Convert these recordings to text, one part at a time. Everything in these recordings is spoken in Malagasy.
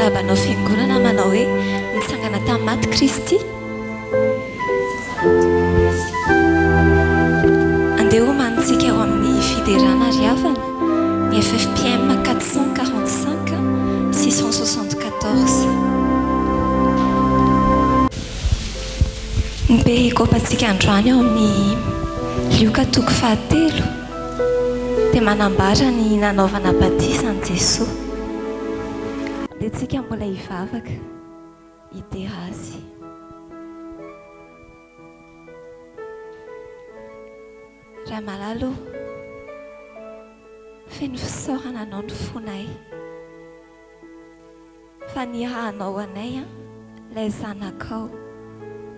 Miarahaba anao Fiangonana manao hoe nitsangana tamin'ny maty Kristy. Andeha homanintsika ao amin'ny fiderana ry havana ny ffpm 445 674. Ny perikopantsika androany ao amin'ny Lioka toko fahatelo dia manambara ny nanaovana batisa an'i Jesoa. Andeha tsika mbola hivavaka hidera Azy. Ray malala o, feno fisaorana Anao ny fonay. Fa nirahanao anay an, ilay zanakao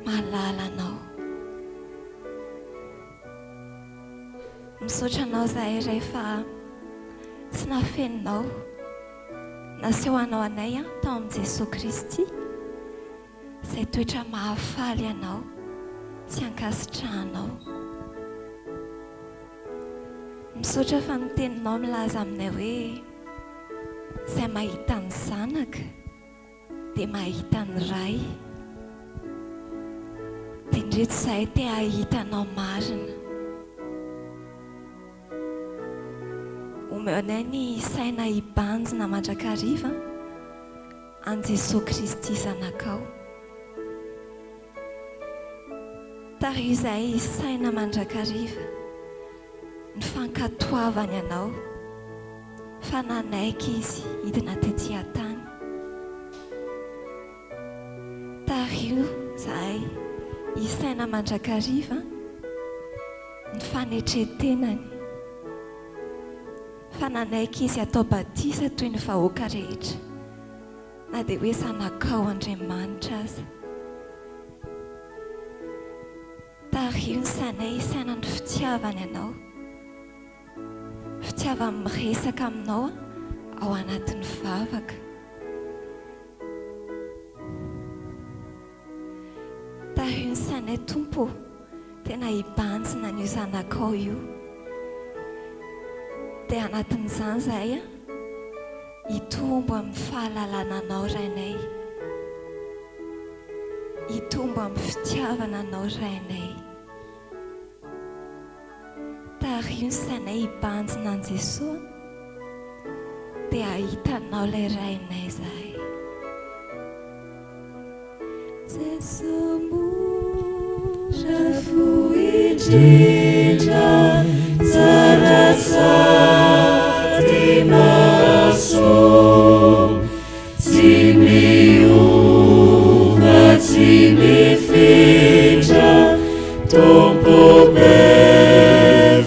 malala anao. Misaotra anao izahay Ray fa tsy nafeninao, nasehonao anay an tao amin'i Jesoa Kristy izay toetra mahafaly anao sy ankasitrahanao. Misaotra fa ny teninao milaza aminay hoe izay mahita ny Zanaka dia mahita ny Ray. Dia ndreto izahay te hahita Anao marina. Omeo anay ny saina hibanjina mandrakariva an'i Jesoa Kristy Zanakao. Tariho izahay hisaina mandrakariva ny fankatoavany Anao, fa nanaiky Izy hidina tety an-tany. Tariho izahay hisaina mandrakariva ny fanetren-tenany, fa nanaiky Izy hatao batisa toy ny vahoaka rehetra. Na dia hoe zanakao Andriamanitra aza. Tariho ny sainay hisaina ny fitiavany anao. Fitiavany miresaka aminao ao anatin'ny vavaka. Tariho ny sainay Tompo ô, tena hibanjina an'io zanakao io. Dia anatin'izany izahay hitombo amin'ny fahalalana Anao Rainay. Hitombo amin'ny fitiavana Anao Rainay. Tariho ny sainay hibanjina an'i Jesoa dia hahita Anao ilay Rainay izahay. Jesoa mora fo indrindra, tsara sady mahasoa, tsy miova, tsy mifindra, Tompo be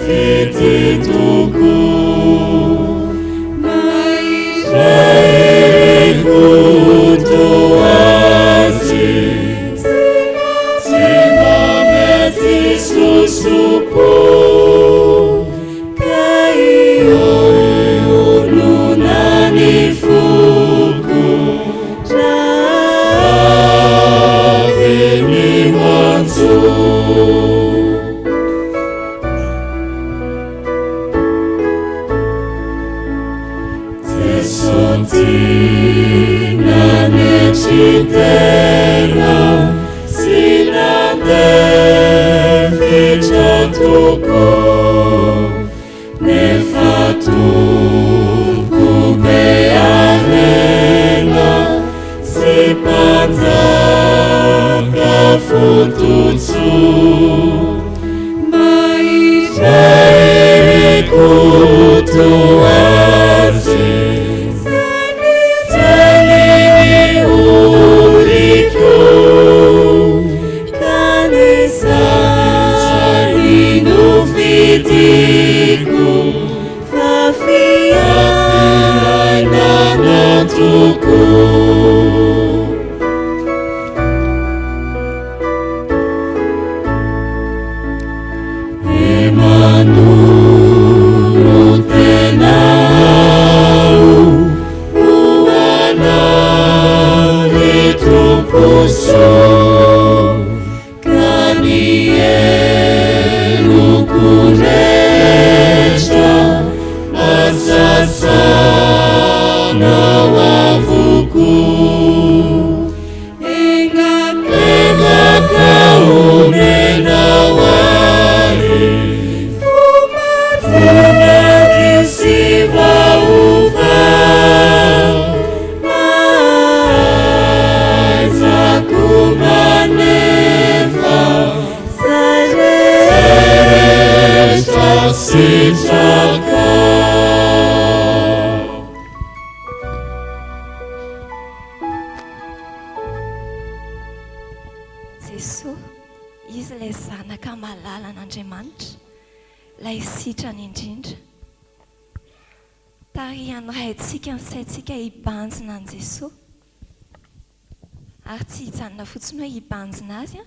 fitia tokoa. Mahery toa azy, tsy mba mety sosopo, ka ionona ny foko raha avy ny manjo. Jeso tia nanetry tena sy nandefitra tokoa, nefa Tompo be harena sy Mpanjaka fototsoa. Mahery koa azy, zany oriko, ka ny sary nofidiko, fa fiainana tokoa. Manolo-tena aho ho anao ry Tompo soa, ka ny heloko rehetra mba sasanao avokoa. Jesoa, Izy ilay Zanaka malalan'Andriamanitra, ilay sitrany indrindra. Tarihan'ny Raintsika ny saintsika hibanjina an'i Jesoa, ary tsy hijanona fotsiny hoe hibanjina Azy an,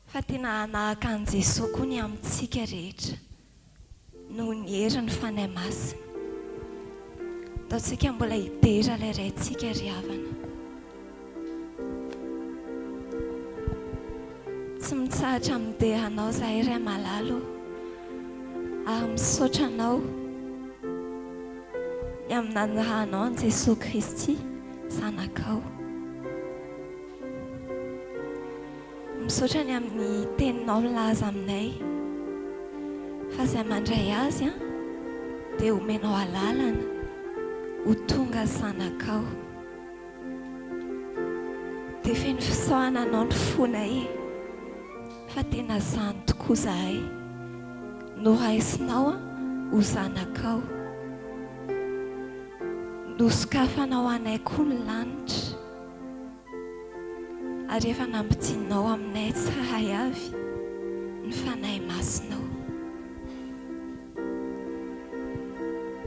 fa tena hanahaka an'i Jesoa koa ny amintsika rehetra. Noho ny herin'ny Fanahy Masina. Ataontsika mbola hidera ilay Raintsika ry havana. Tsy mitsahatra midera Anao izahay Ray malala o, ary misaotra Anao ny amin'ny nanirahanao an'i Jesoa Kristy Zanakao. Misaotra ny amin'ny teninao milaza aminay fa izay mandray azy dia omenao alalana ho tonga zanakao. Dia feno fisaorana anao ny fonay e, fa tena izany tokoa izahay noraisinao ho zanakao. Nosokafanao anay koa ny lanitra. Ary efa nampidinao aminay tsirairay avy ny Fanahy Masinao.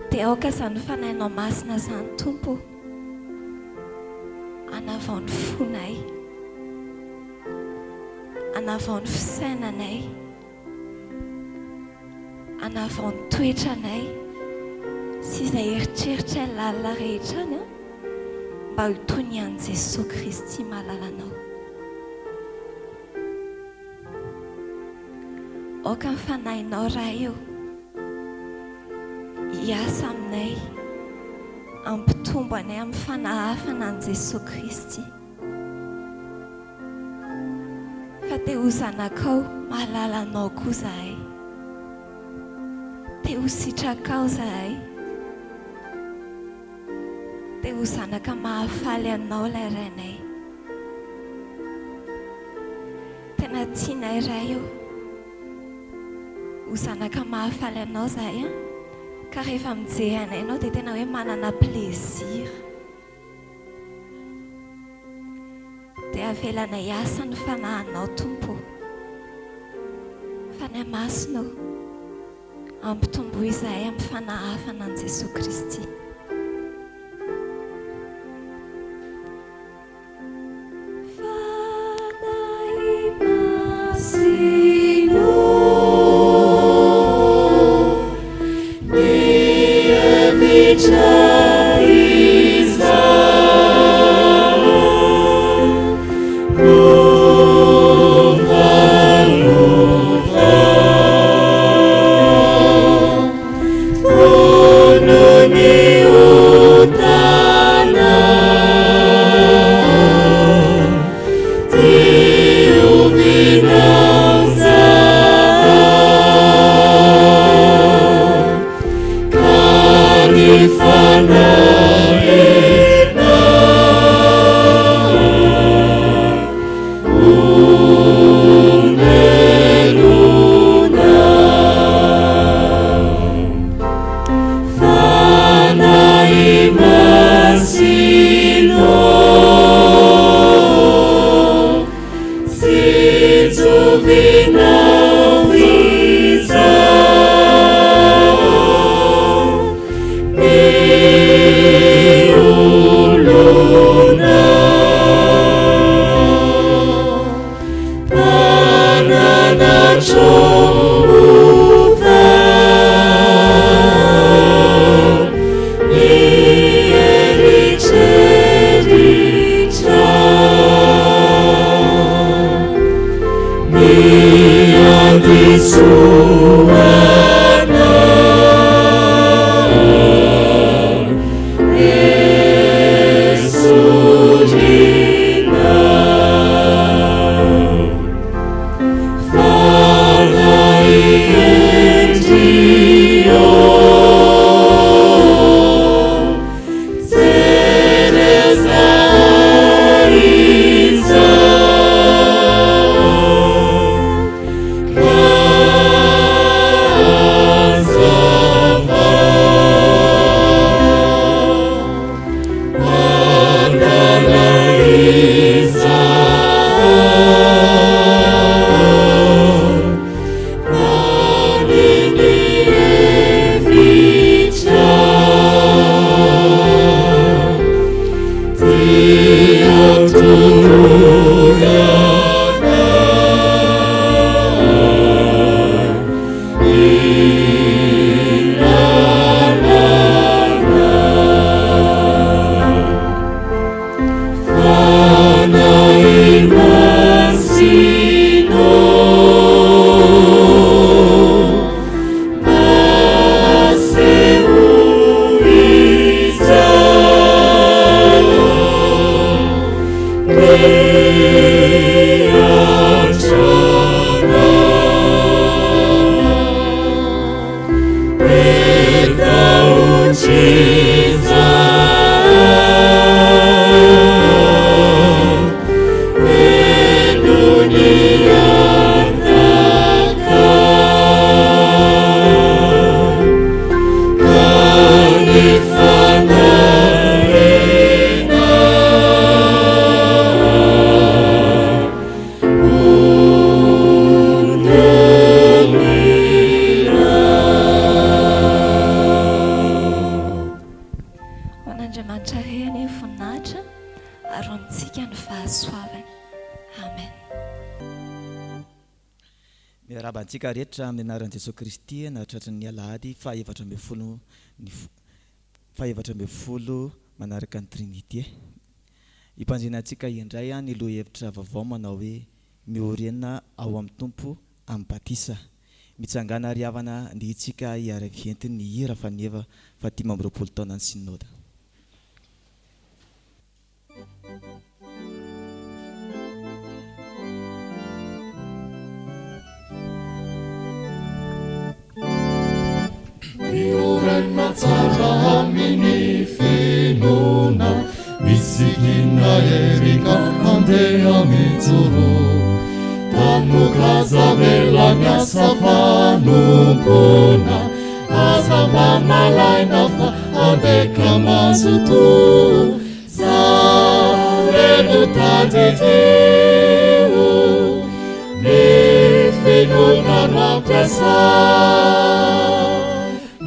Dia aoka izany Fanahinao Masina izany, Tompo ô, hanavao ny fonay, hanavao ny fisainanay, Hanavao ny toetranay sy izay eritreritray lalina rehetra any mba ho toy ny an'i Jesoa Kristy malalanao. Aoka ny Fanahinao Ray ô hiasa aminay, hampitombo anay amin'ny fanahafana an'i Jesoa Kristy. Fa te ho zanakao mahalala anao koa zahay. Te ho sitrakao zahay. Te ho zanaka mahafaly anao ilay Rainay. Tena tianay Ray o. Ho zanaka mahafaly anao zahay an. Ka rehefa mijery anay ianao dia tena hoe manana plaisir. Dia avelanay hiasa ny Fanahinao Tompo ô. Fanahy Masina ô, ampitomboy izahay amin'ny fanahafana an'i Jesoa Kristy. Fanahy Masina ô, ny hevitra Ho an'Andriamanitra irery anie ny voninahitra ary ho amintsika ny fahasoavany. Amen. Miarahaba antsika rehetra amin'ny anaran'i Jesoa Kristy nahatratry ny alahady faha 14 ny faha 14 manaraka ny Trinite. Hibanjina antsika indray ny lohahevitra vaovao manao hoe Miorena ao amin'ny Tompo amin'ny batisa. Mitsangàna ry havana ndeha itsika hiara-hientin ny hira faneva faha 25 taonan'ny Synoda. Miorina tsara amin'ny finoana, misikina hery ka handeha mijoro. Tanoka aza avela miasa fanompoana, aza mba malaina fa andeha ka mazotoa. Zaho re no tadidio, ny finoana no ampiasao.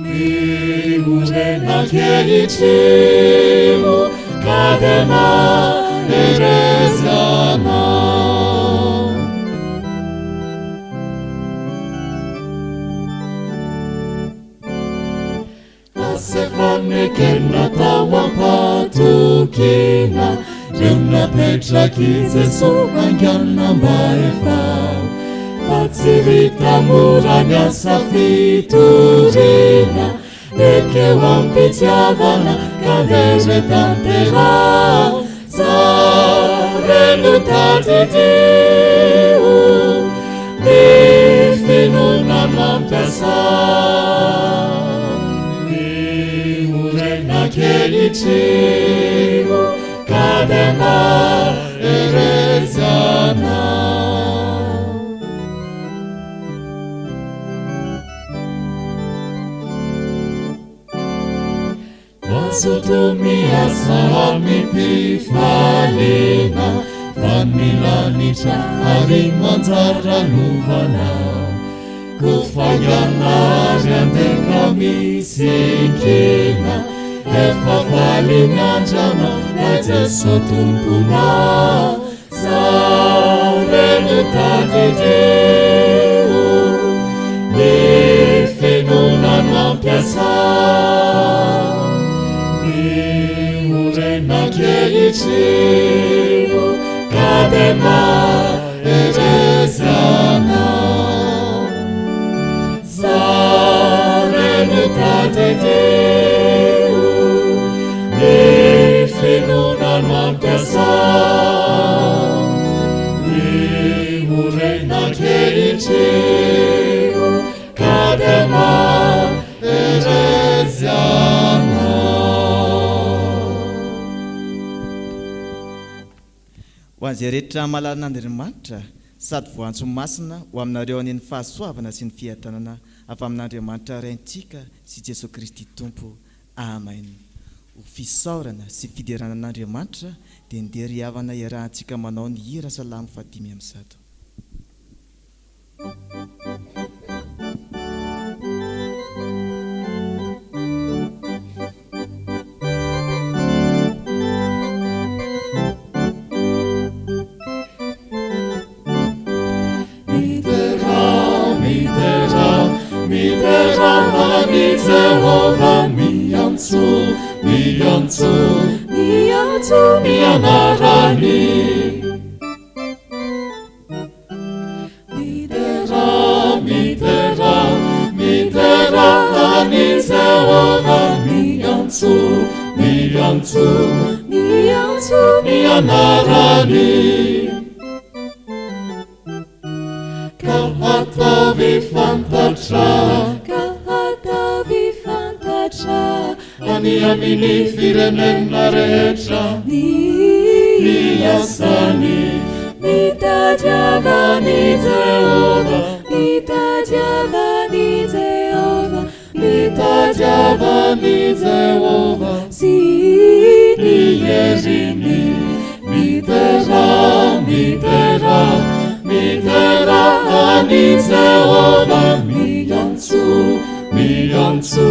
Miorena ankehitrino ka dia mahereza anao. Asa fanekena tao am-patokiana Reo napetrak'i Jesoa haingana mba efao Fa tsy vita mora ny asa fitoriana Ekeo am-pitiavana ka ndeha re tanteraho Zaho re no tadidio Ny finoana no ampiasao Miorina ankehitrino Ka dia mahereza anao. Mazotoa miasa amim-pifaliana, fa ny lanitra ary manjary ralovana. Koa faingàna ary andeha ka misikina, efa faly miandrana ilay Jeso Tomponao. Zaho re no tadidio, ny finoana no ampiasao. Miorina ankehitrino ka dia mahereza anao. Zaho re no tadidio, ny finoana no ampiasao. Miorina ankehitrino ka dia mahereza anao. Ho an'izay rehetra mahalala an'Andriamanitra sady voantso masina ho aminareo anie ny fahasoavana sy ny fiadanana avy amin'Andriamanitra Raintsika sy Jesoa Kristy Tompo. Amen. Ho fisaorana sy fiderana an'Andriamanitra dia ndeha ry havana iarahantsika manao ny hira salamo faha 105. Midera, midera, midera an'i Jehovah, miantso, miantso, miantso ny anarany. Midera, midera, midera an'i Jehovah, miantso, miantso, miantso ny. anarany. Ka ataovy fantatra. Ka ataovy fantatra. Any amin'ny firenena rehetra. Ny Ny asany. Mitadiava an'i Jehovah, mitadiava an'i Jehovah, Mitadiava an'i Jehovah. Sy ny heriny. Miderà, miderà, miderà an'i Jehovah. Miantso, miantso,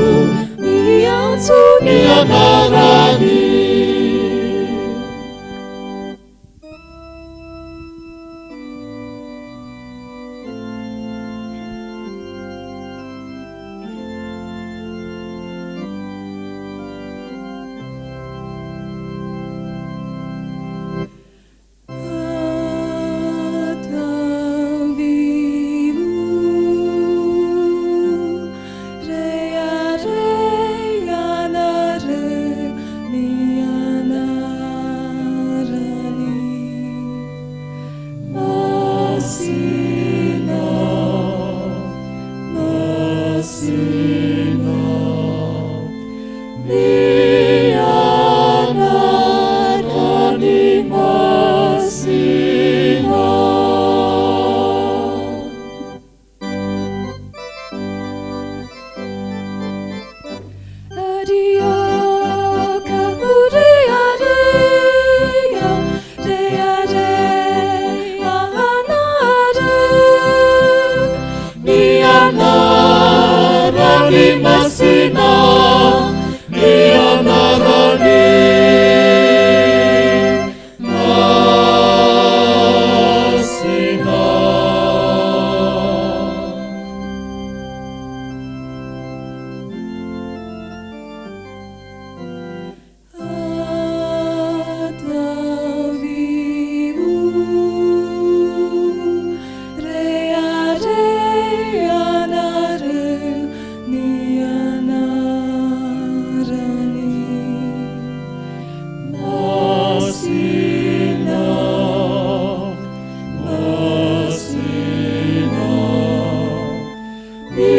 miantso ny anarany. Ataovy ho reharehanareo ny anarany masina, masina, ny anarany masina. Ary aoka ho rehareha, reharehanareo Ny anarany masina, ny anarany masina. Ataovy ho reharehanareo ny anarany Masina, masina, ny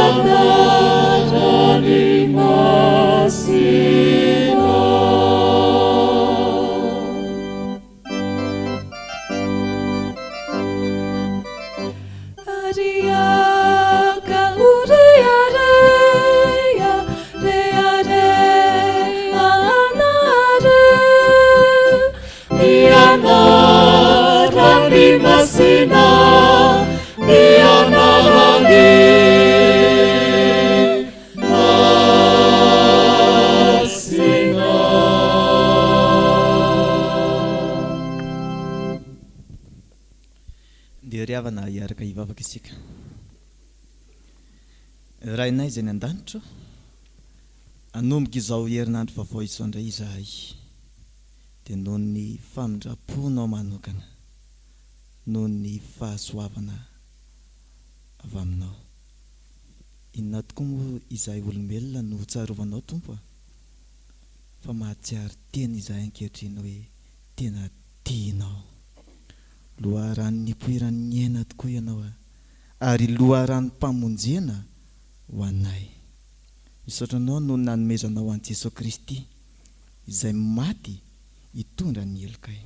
anarany masina. Ary aoka ho rehareha, reharehanareo Ny anarany masina, ny anarany masina. Ndeha ry havana hiaraka hivavaka isika. Rainay izay any an-danitra ô, hanomboka izao herinandro vaovao izao indray izahay, dia noho ny famindram-ponao manokana, noho ny fahasoavana avy aminao. Inona tokoa moa izahay olombelona no hotsarovanao Tompo a? Fa mahatsiaro tena izahay ankehitriny hoe tena tianao. Loharano nipoiran'ny aina tokoa ianao a! Ary loharanom-pamonjena ho anay. Misaotra anao noho ny nanomezanao an'i Jesoa Kristy izay maty hitondra ny helokay.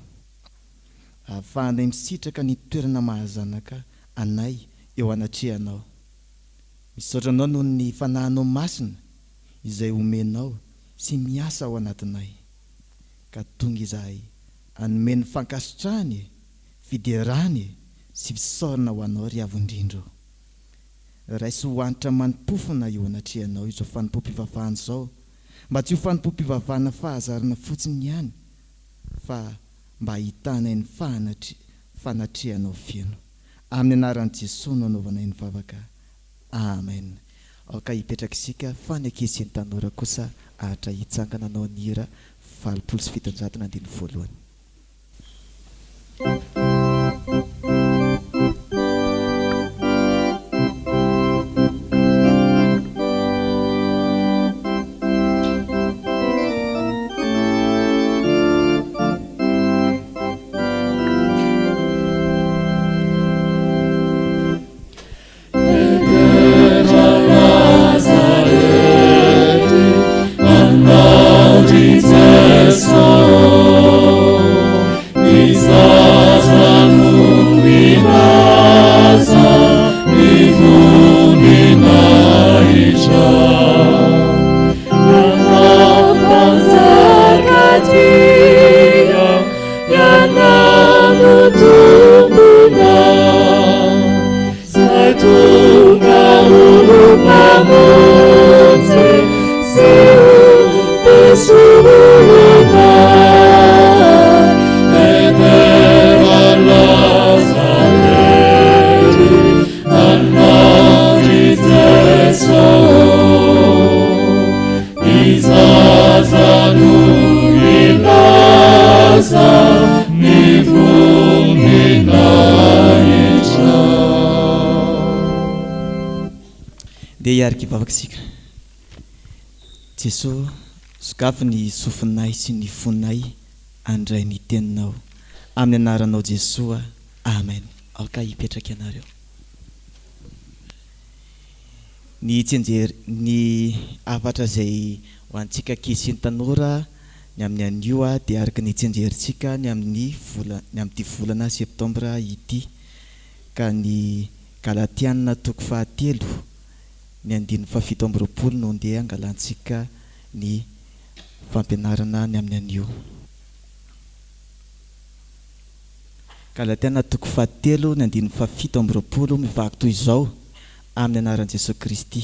Ahafahanay misitraka ny toerana maha zanaka anay eo anatrehanao. Misaotra anao noho ny Fanahinao Masina izay omenao sy miasa ao anatinay. Ka tonga izahay hanome ny fankasitrahana e, fiderana e, sy fisaorana ho anao ry Avo Indrindra ô. Raiso ho hanitra manim-pofona eo anatrehanao izao fanompoam-pivavahana izao, mba tsy ho fanompoam-pivavahana fahazarana fotsiny ihany, fa mba hahitanay ny fanatrehanao feno. Amin'ny anaran'i Jesoa no anaovanay ny vavaka. Amen. Aoka hipetraka isika fa ny ankizy sy ny tanora kosa ahatra hitsangana hanao ny hira 780 ny andininy voalohany. Andeha hiaraka hivavaka isika. Jesoa, sokafy ny sofinay sy ny fonay handray ny teninao. Amin'ny anaranao Jesoa, Amen. Aoka hipetraka ianareo. Ny tsianjery, ny hafatra izay ho antsika ankizy sy ny tanora ny amin'ny anio dia araka ny tsianjerintsika ny amin'ny vola, ny amin'ity volana septambra ity. Ka ny Galatiana toko fahatelo, ny andininy fahafito amby 20 no ndeha hangalantsika ny fampianarana ny amin'ny anio. Galatiana toko fahatelo, ny andininy fahafito amby 20 mivaky toy izao, Amin'ny anaran'i Jesoa Kristy,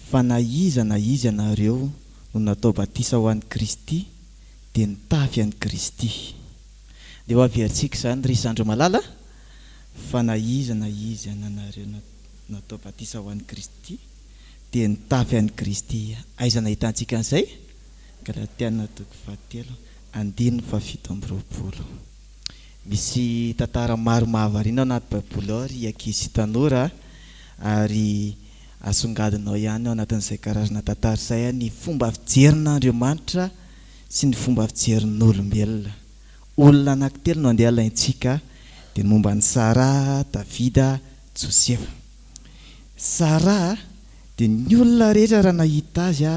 fa na iza na iza ianareo no natao batisa ho an'i Kristy dia nitafy an'i Kristy. Dia ho averintsika izany ry zandry malala fa na iza na iza ianareo natao batisa ho an'i Kristy dia nitafy an'i Kristy. Aiza nahitantsika an'izay? Galatiana toko fahatelo andininy fahafito amby 20. Misy tantara maro mahavariana ao anaty Baiboly ao ry ankizy sy tanora ary asongadina ao ihany ao anatin'izay karazana tantara izay ny fomba fijerin'Andriamanitra sy ny fomba fijerin'olombelona. Olona anankitelo no andeha alaintsika dia ny momba an'i Saraha, Davida, Josefa. Saraha dia ny olona rehetra raha nahita azy,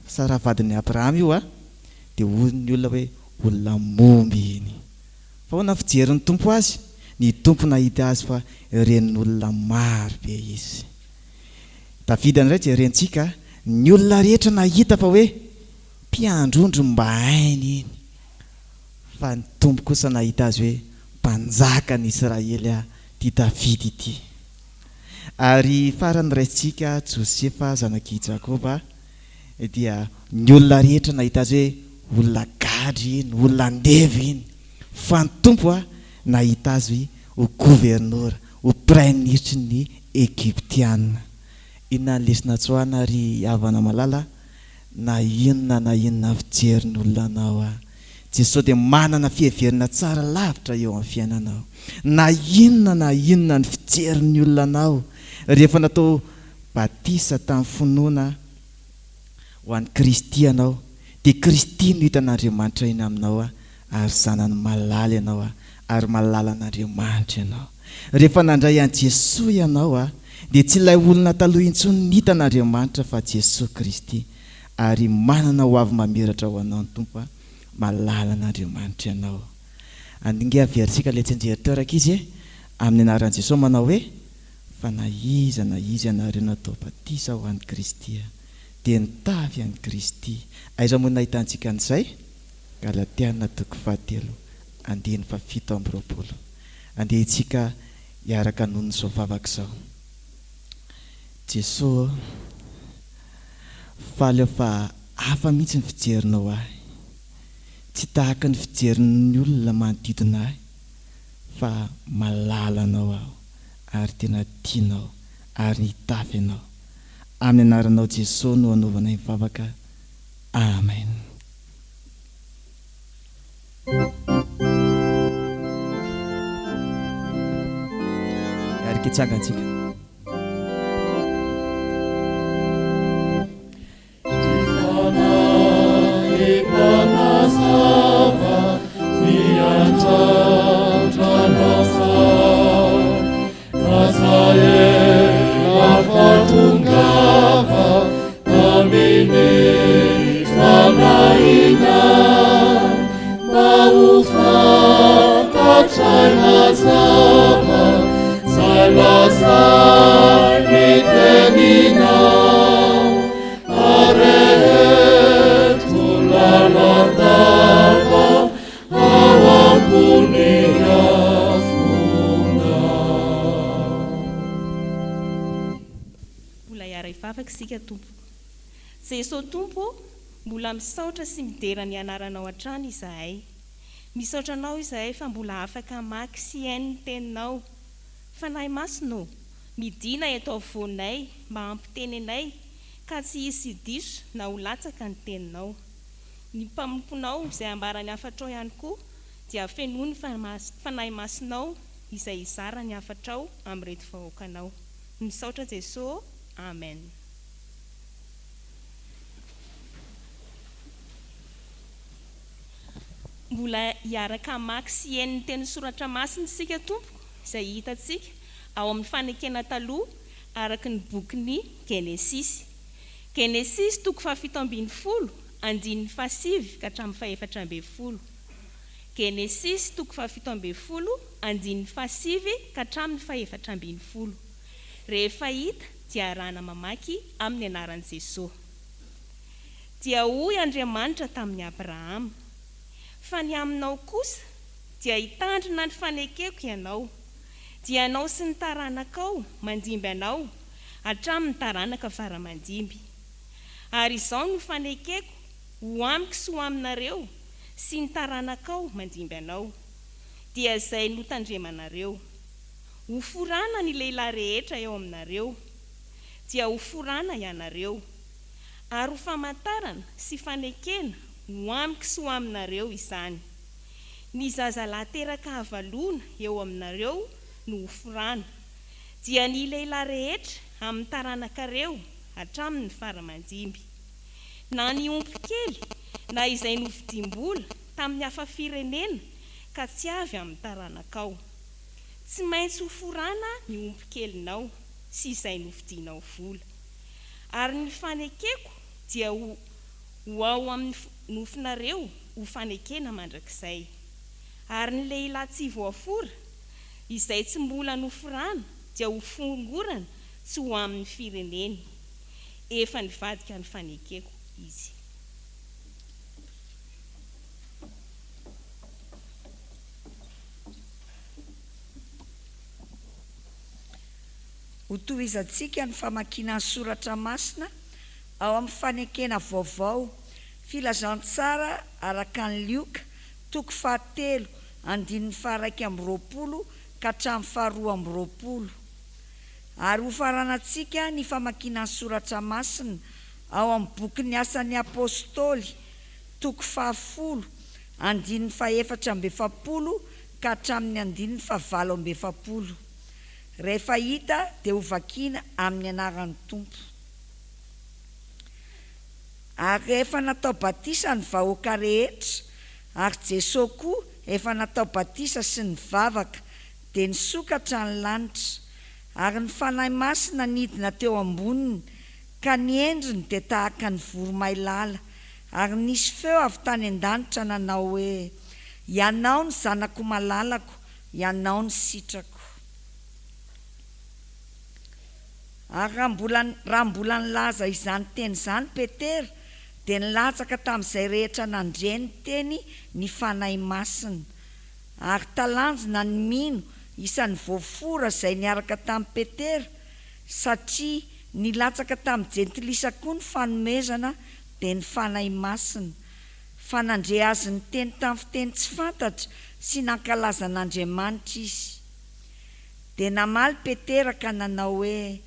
Saraha vadin'i Abrahama io, dia hoy ny olona hoe olona momba iny. Fa ahoana ny fijerin'ny Tompo azy? Ny Tompo nahita azy fa renin'olona maro be izy. Davida indray jerentsika, ny olona rehetra nahita fa hoe mpiandry ondry mba hainy iny. Fa ny Tompo kosa nahita azy hoe mpanjakan'ny Israely ity Davida ity. Ary farany raisintsika Josefa zanak'i Jakoba dia ny olona rehetra nahita azy hoe olona gadra iny, olona andevo iny. Fa ny Tompo nahita azy ho governora, ho praiminisitry ny Egyptiana. Inona ny lesona tsoahina ry havana malala? Na inona na inona fijerin'ny olona anao, Jesoa dia manana fiheverana tsara lavitra eo amin'ny fiainanao. Na inona na inona ny fijerin'ny olona anao, rehefa natao batisa tamin'ny finoana ho an'i Kristy ianao, dia Kristy no hitan'Andriamanitra eny aminao ary zanany malala ianao ary malalan'Andriamanitra ianao. Rehefa nandray an'i Jesoa ianao dia tsy ilay olona taloha intsony no hitan'Andriamanitra fa Jesoa Kristy ary manana ho avy mamiratra ho anao ny Tompo malalan'Andriamanitra ianao. Andeha averintsika ilay tsianjery teo rankizy e! Amin'ny anaran'i Jesoa manao hoe, Fa na iza na iza ianareo natao batisa ho an'i Kristy dia nitafy an'i Kristy. Aiza moa no nahitantsika an'izay? Galatiana toko fahatelo andininy fahafito amby 20. Andeha isika hiaraka hanonona izao vavaka izao. Jesoa ô, faly aho fa hafa mihitsy ny fijerinao ahy. Tsy tahaka ny fijerin'ny olona manodidina ahy fa malala anao aho ary tena tianao ary nitafy anao. Amin'ny anaranao Jesoa no anaovanay vavaka. Amen. Miaraka hitsangantsika. Mbola hiara-hivavaka isika tompoko. Jeso Tompo ô, mbola misaotra sy midera ny anaranao hatrany izahay. Misaotra anao izahay fa mbola afaka hamaky sy hihaino ny teninao. Fanahy Masina ô, midina eto afovoanay mba hampiteny anay ka tsy hisy diso na ho latsaka ny teninao. Ny mpanomponao izay hambara ny hafatrao ihany koa dia fenoy ny Fanahy Masinao izay hizara ny hafatrao amin'ireto vahoakanao. Misaotra Jeso ô. Amen. Mbola hiaraka hamaky sy hihaino ny tenin'ny Soratra Masina isika tompoko, izay hitantsika ao amin'ny Fanekena Taloha araka ny bokin'ny Genesisy. Genesisy toko fahafito ambin'ny folo, andininy fahasivy ka hatramin'ny fahefatra ambin'ny folo. Genesisy toko fahafito ambin'ny folo, andininy fahasivy ka hatramin'ny fahefatra ambin'ny folo. Rehefa hita dia arahana mamaky amin'ny anaran'i Jesoa. Dia hoy Andriamanitra tamin'i Abrahama, Fa ny aminao kosa, dia hitandrina ny fanekeko ianao, dia ianao sy ny taranakao mandimby anao hatramin'ny taranaka fara mandimby. Ary izao no fanekeko ho amiko sy ho aminareo sy ny taranakao mandimby anao, dia izay notandremanareo. Hoforana ny lehilahy rehetra eo aminareo, dia hoforana ianareo. Ary ho famantarana sy fanekena ho amiko sy ho aminareo izany. Ny zazalahy teraka havaloana eo aminareo no hoforana, dia ny lehilahy rehetra amin'ny taranakareo hatramin'ny fara aman-dimby. Na ny omby kely na izay novidiam-bola tamin'ny hafa firenena ka tsy avy amin'ny taranakao. Tsy maintsy hoforana ny omby kelinao sy izay novidianao vola. Ary ny fanekeko dia ho ho ao amin'ny nofonareo ho fanekena mandrakizay. Ary ny lehilahy tsy voafora, izay tsy mbola noforana, dia ho fongorana tsy ho amin'ny fireneny. Efa nivadika ny fanekeko izy. Hotohizantsika ny famakiana ny soratra masina ao amin'ny Fanekena Vaovao, Filazantsara araka an'i Lioka, toko fahatelo, andininy faha-21 ka hatramin'ny faha-22. Ary hofaranantsika ny famakiana ny soratra masina ao amin'ny bokin'ny Asan'ny Apostoly, toko fahafolo, andininy faha-44 ka hatramin'ny andininy faha-48. Rehefa hita dia hovakiana amin'ny anaran'ny Tompo. Ary rehefa natao batisa ny vahoaka rehetra, ary Jesoa koa efa natao batisa sy nivavaka, dia nisokatra ny lanitra, ary ny Fanahy Masina nidina teo amboniny, ka ny endriny dia tahaka ny voromailala, ary nisy feo avy tany an-danitra nanao hoe, Ianao no Zanako malalako, Ianao no sitrako. Ary raha mbola, raha mbola nilaza izany teny izany Petera, dia nilatsaka tamin'izay rehetra nandre ny teny ny Fanahy Masina. Ary talanjona ny mino isan'ny voafora izay niaraka tamin'i Petera, satria nilatsaka tamin'ny Jentilisa koa ny fanomezana, dia ny Fanahy Masina. Fa nandre azy niteny tamin'ny fiteny tsy fantatra sy nankalaza an'Andriamanitra izy. Dia namaly Petera ka nanao hoe,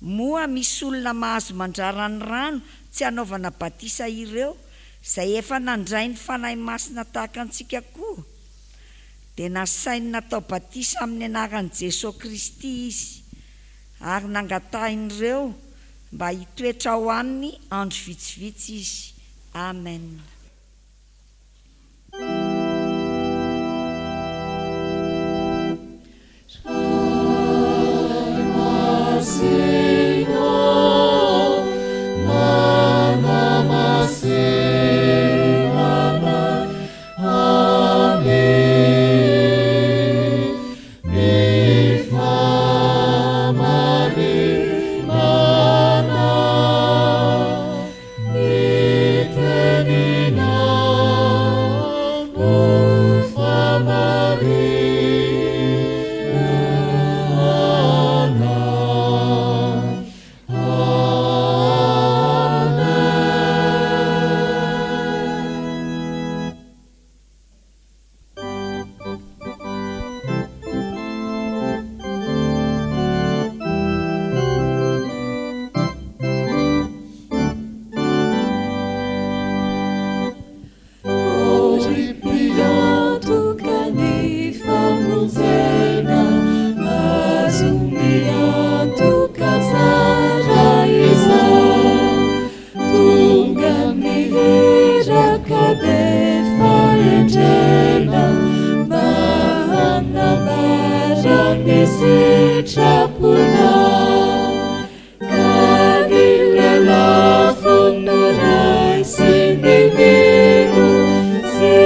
Moa misy olona mahazo mandrara ny rano tsy hanaovana batisa ireo, izay efa nandray ny Fanahy Masina tahaka antsika koa? Dia nasainy natao batisa amin'ny anaran'i Jesoa Kristy izy, ary nangatahin'ireo mba hitoetra ao aminy andro vitsivitsy izy. Amen. sitraponao ka ny lelafo noraisin'ny mino sy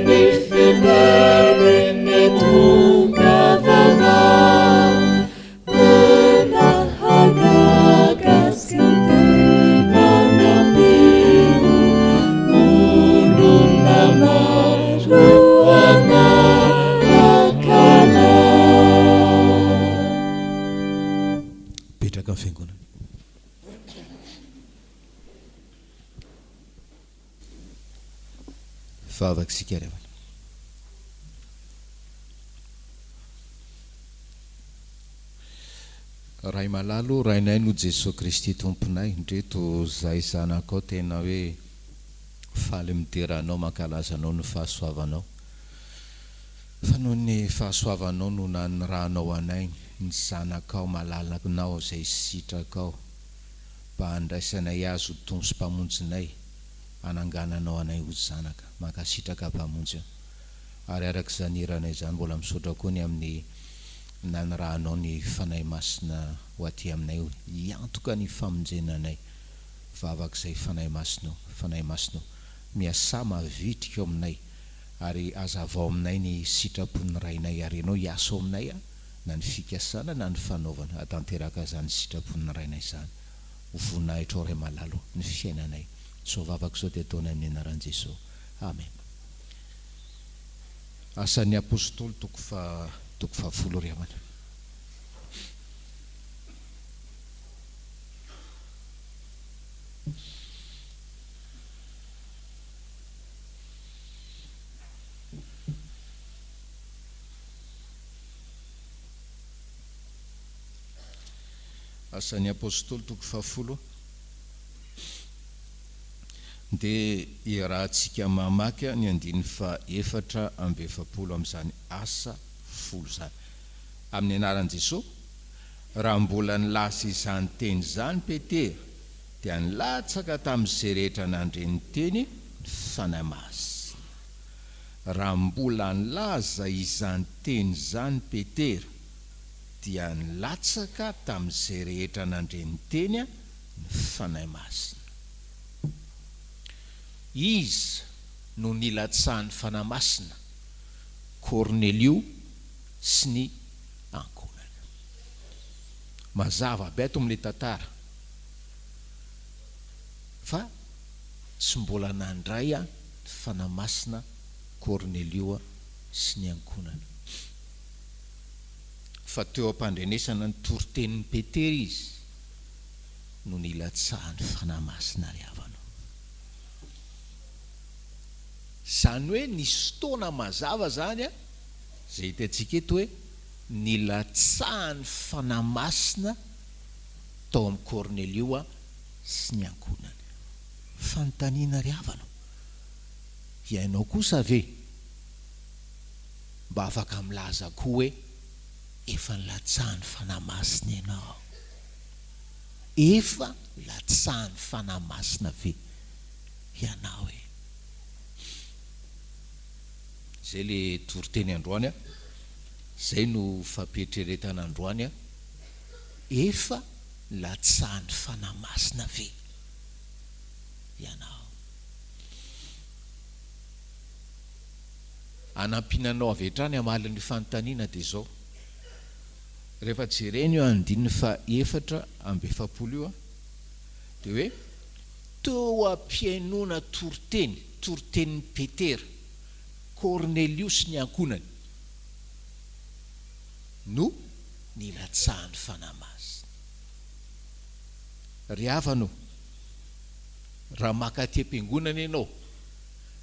ny fitenin'ny tonga vaovao Tena hagaga sy tena nampino olona maro hanaraka Anao. Mipetraka ny fiangonana. Vavaka isika ry havana. Ray malala o, Rainay no Jesoa Kristy Tomponay, ndreto zahay zanakao tena hoe faly midera Anao, mankalaza Anao ny fahasoavanao. Fa noho ny fahasoavanao no nanirahanao anay ny zanakao malalanao izay sitrakao mba handraisanay Azy ho Tompo sy Mpamonjinay, hanangananao anay ho zanaka. Mankasitraka Mpamonjy o. Ary araka izany hiranay izany mbola misaotra koa ny amin'ny nanirahanao ny Fanahy Masina ho aty aminay hiantoka ny famonjena anay. Vavaka izay Fanahy Masina o. Fanahy Masina o. Miasà mavitrika ao aminay ary hazavao aminay ny sitrapon'ny Rainay ary Ianao hiasa ao aminay na ny fikasana na ny fanaovana hahatanteraka izany sitrapon'ny Rainay izany. Ho voninahitrao Ray malala o, ny fiainanay. Izao vavaka izao dia ataonay amin'ny anaran'i Jesoa. Amen. Asan'ny Apostoly toko faha toko fahafolo ry havana. Asan'ny Apostoly toko fahafolo dia iarahantsika mamaky ny andininy faha 44 amin'izany asa folo izany. Amin'ny anaran'i Jesoa, raha mbola nilaza izany teny izany Petera, dia nilatsaka tamin'izay rehetra nandre ny teny ny Fanahy Masina. Raha mbola nilaza izany teny izany Petera, dia nilatsaka tamin'izay rehetra nandre ny teny ny Fanahy Masina. Iza no nilatsahan'ny Fanahy Masina? Kornelio sy ny ankohonany. Mazava be ato amin'ilay tantara fa tsy mbola nandray ny Fanahy Masina Kornelio sy ny ankohonany. Fa teo am-pandrenesana ny toritenin'i Petera izy no nilatsahan'ny Fanahy Masina ry havana o. Izany hoe nisy fotoana mazava izany izay hitantsika eto hoe nilatsahan'ny Fanahy Masina tao amin'i Kornelio sy ny ankohonany. Fanontaniana ry havana o, hiainao kosa ve mba afaka milaza koa hoe efa nilatsahan'ny Fanahy Masina ianao? Efa latsahan'ny Fanahy Masina ve ianao e? Izay le toriteny androany an, izay no fampieritreretana androany an, efa latsahan'ny Fanahy Masina ve ianao? Hanampiana anao avy hatrany hamaly ny fanontaniana dia izao, rehefa jerena io andininy faha 44 io dia hoe teo am-pihainoana toriteny, toritenin'i Petera, Kornelio sy ny ankohonany no nilatsahan'ny Fanahy Masina. Ry havana ô, raha maka aty am-piangonana ianao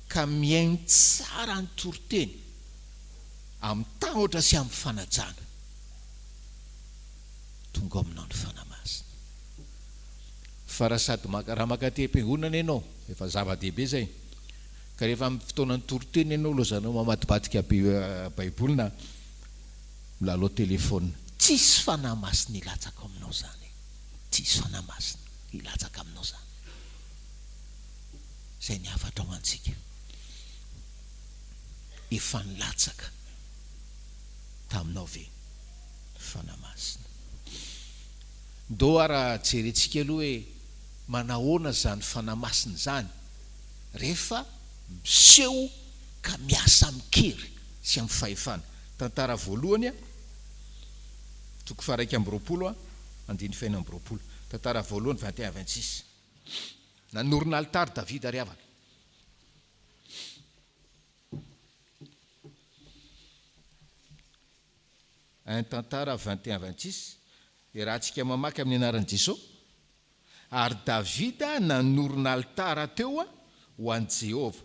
ka mihaino tsara ny toriteny amin'ny tahotra sy amin'ny fanajana, tonga ao aminao ny Fanahy Masina. Fa raha sady maka, raha mankaty am-piangonana ianao, efa zava-dehibe izay, ka rehefa amin'ny fotoanan'ny toriteny ianao lozanao mamadibadika be baiboly na milalao telephone, tsisy Fanahy Masina hilatsaka ao aminao izany e, tsisy Fanahy Masina hilatsaka aminao izany. Izay ny hafatra ho antsika. Efa nilatsaka taminao ve ny. Fanahy Masina. Ndao ara jerentsika aloha hoe manahoana izany Fanahy Masina izany rehefa miseho ka miasa amin-kery sy amin'ny fahefana. Tantara voalohany, toko faha-21, andininy faha-26. Tantara voalohany 21 26. Nanorina alitara Davida ry havana. Un Tantara 21 26, Iarahantsika mamaky amin'ny anaran'i Jeso. Ary Davida nanorina alitara teo ho an'i Jehovah,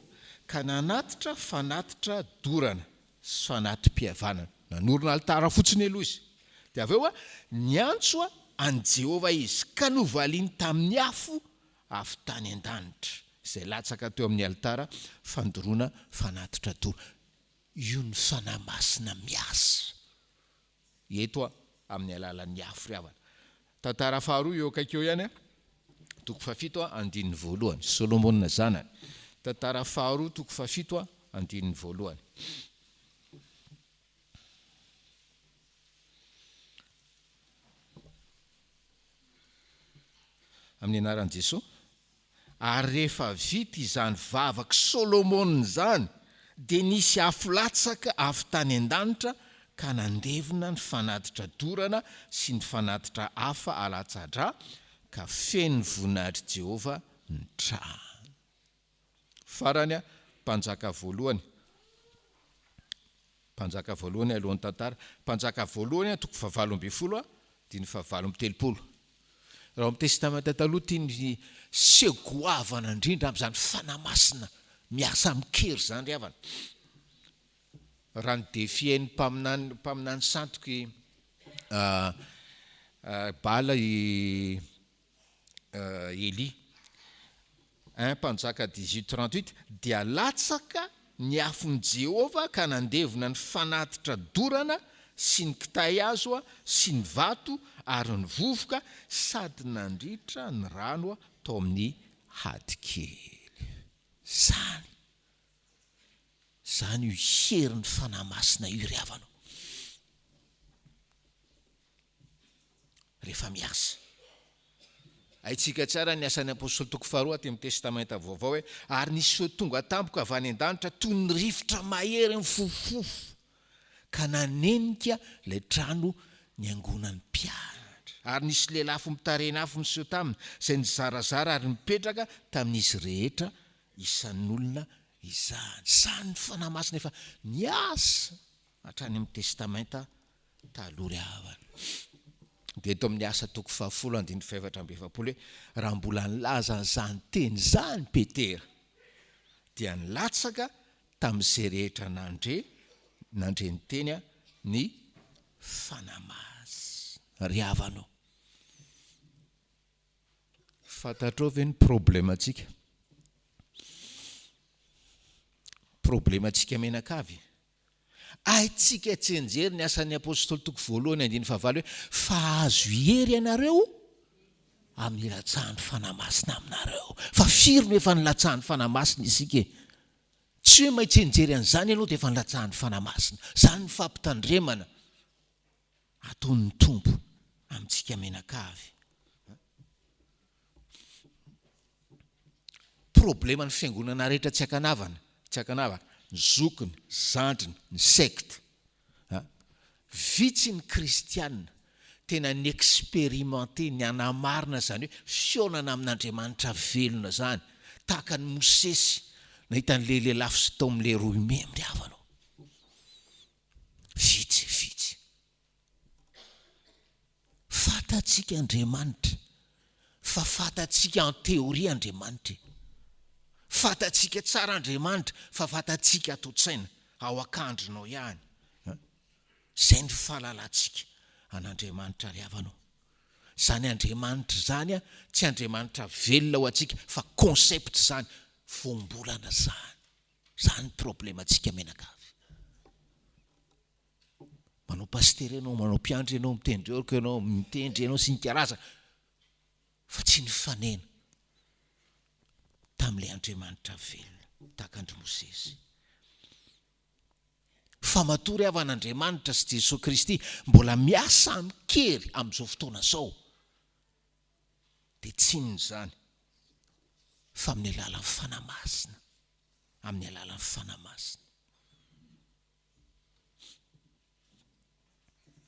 ka nanatitra fanatitra dorana sy fanati-pihavanana. Nanorina alitara fotsiny aloha izy. Dia avy eo niantso an'i Jehovah izy, ka novaliany tamin'ny afo avy tany an-danitra, izay latsaka teo amin'ny alitara fandoroana fanatitra dorana. Io ny Fanahy Masina miasa eto amin'ny alalan'ny afo ry havana. Tantara faharoa eo akaiky eo ihany, toko fahafito andininy voalohany, Solomona zanany. Tantara faharoa toko fahafito andininy voalohany. Amin'ny anaran'i Jesoa. Ary rehefa vita izany vavak'i Solomona izany, dia nisy afo latsaka avy tany an-danitra ka nandevona ny fanatitra dorana sy ny fanatitra hafa alatsa-drà, ka feno voninahitr'i Jehovah ny trano. Farany, Mpanjaka voalohany. Mpanjaka voalohany alohan'ny tantara. Mpanjaka voalohany toko fahavalo ambinifolo andininy fahavalo amby telopolo. Raha ao amin'ny Testamenta Taloha ity ny seho goavana indrindra amin'izany Fanahy Masina miasa amin-kery izany ry havana. Raha ni-defier-n'ny mpaminany mpaminany sandoka i Bala i Elia. Un Mpanjaka 18 38, dia latsaka ny afon'i Jehovah ka nandevona ny fanatitra dorana sy ny kitay hazo sy ny vato ary ny vovoka sady nandritra ny rano tao amin'ny hadikely. Izany, izany io herin'ny Fanahy Masina io ry havana o. Rehefa miasa. Haintsika tsara ny Asan'ny Apostoly toko faharoa aty amin'ny Testamenta Vaovao hoe, Ary nisy feo tonga tampoka avy any an-danitra toy ny rivotra mahery mifofofofo, ka nanenika ilay trano niangonan'ny mpianatra. Ary nisy lelafo mitarehin'afo niseho taminy, izay nizarazara ary nipetraka tamin'izy rehetra isan'olona izany. Izany ny Fanahy Masina efa niasa hatrany amin'ny Testamenta Taloha ry havana. Dia eto amin'ny Asa toko fahafolo andininy fahefatra amby efapolo hoe, Raha mbola nilaza an'izany teny izany Petera, dia nilatsaka tamin'izay rehetra nandre, nandre ny teny ny Fanahy Masina. Ry havana ô, fantatrao ve ny problemantsika? Problemantsika mianakavy? Haintsika tsianjery ny Asan'ny Apostoly toko voalohany andininy fahavalo hoe, Fa hahazo hery ianareo amin'ny hilatsahan'ny Fanahy Masina aminareo. Fa firy no efa nilatsahan'ny Fanahy Masina isika e? Tsy hoe mahay tsianjery an'izany ianao dia efa nilatsahan'ny Fanahy Masina. Izany ny fampitandremana ataon'ny Tompo amintsika mianakavy. Problema ny fiangonana rehetra tsy ankanavana, tsy ankanavaka, ny zokiny, zandriny, ny secte. A. Vitsy ny kristiana tena ni-experimenter, nianamarina izany hoe fihaonana amin'Andriamanitra velona izany, tahaka an'i Mosesy nahita an'ilay lelafo sy tao amin'ilay roimemy ry havana ô. Vitsy, vitsy. Fantatsika Andriamanitra, fa fantatsika en théorie Andriamanitra e. Fantatsika tsara Andriamanitra, fa fantatsika ato an-tsaina, ao an-kandrinao ihany. Izay ny fahalalantsika an'Andriamanitra ry havana ô. Izany Andriamanitra izany tsy Andriamanitra velona ho antsika fa concept izany, voambolana izany. Izany ny problemantsika mianakavy. Manao pasitera ianao, manao mpiandry ianao, mitendry orga ianao, mitendry ianao sy ny karazany fa tsy nifanena tamin'ilay Andriamanitra velona tahaka an-dry Mosesy. Fa matoa ry havana Andriamanitra sy Jesoa Kristy mbola miasa amin-kery amin'izao fotoana izao dia tsy inona izany fa amin'ny alalan'ny Fanahy Masina, amin'ny alalan'ny Fanahy Masina.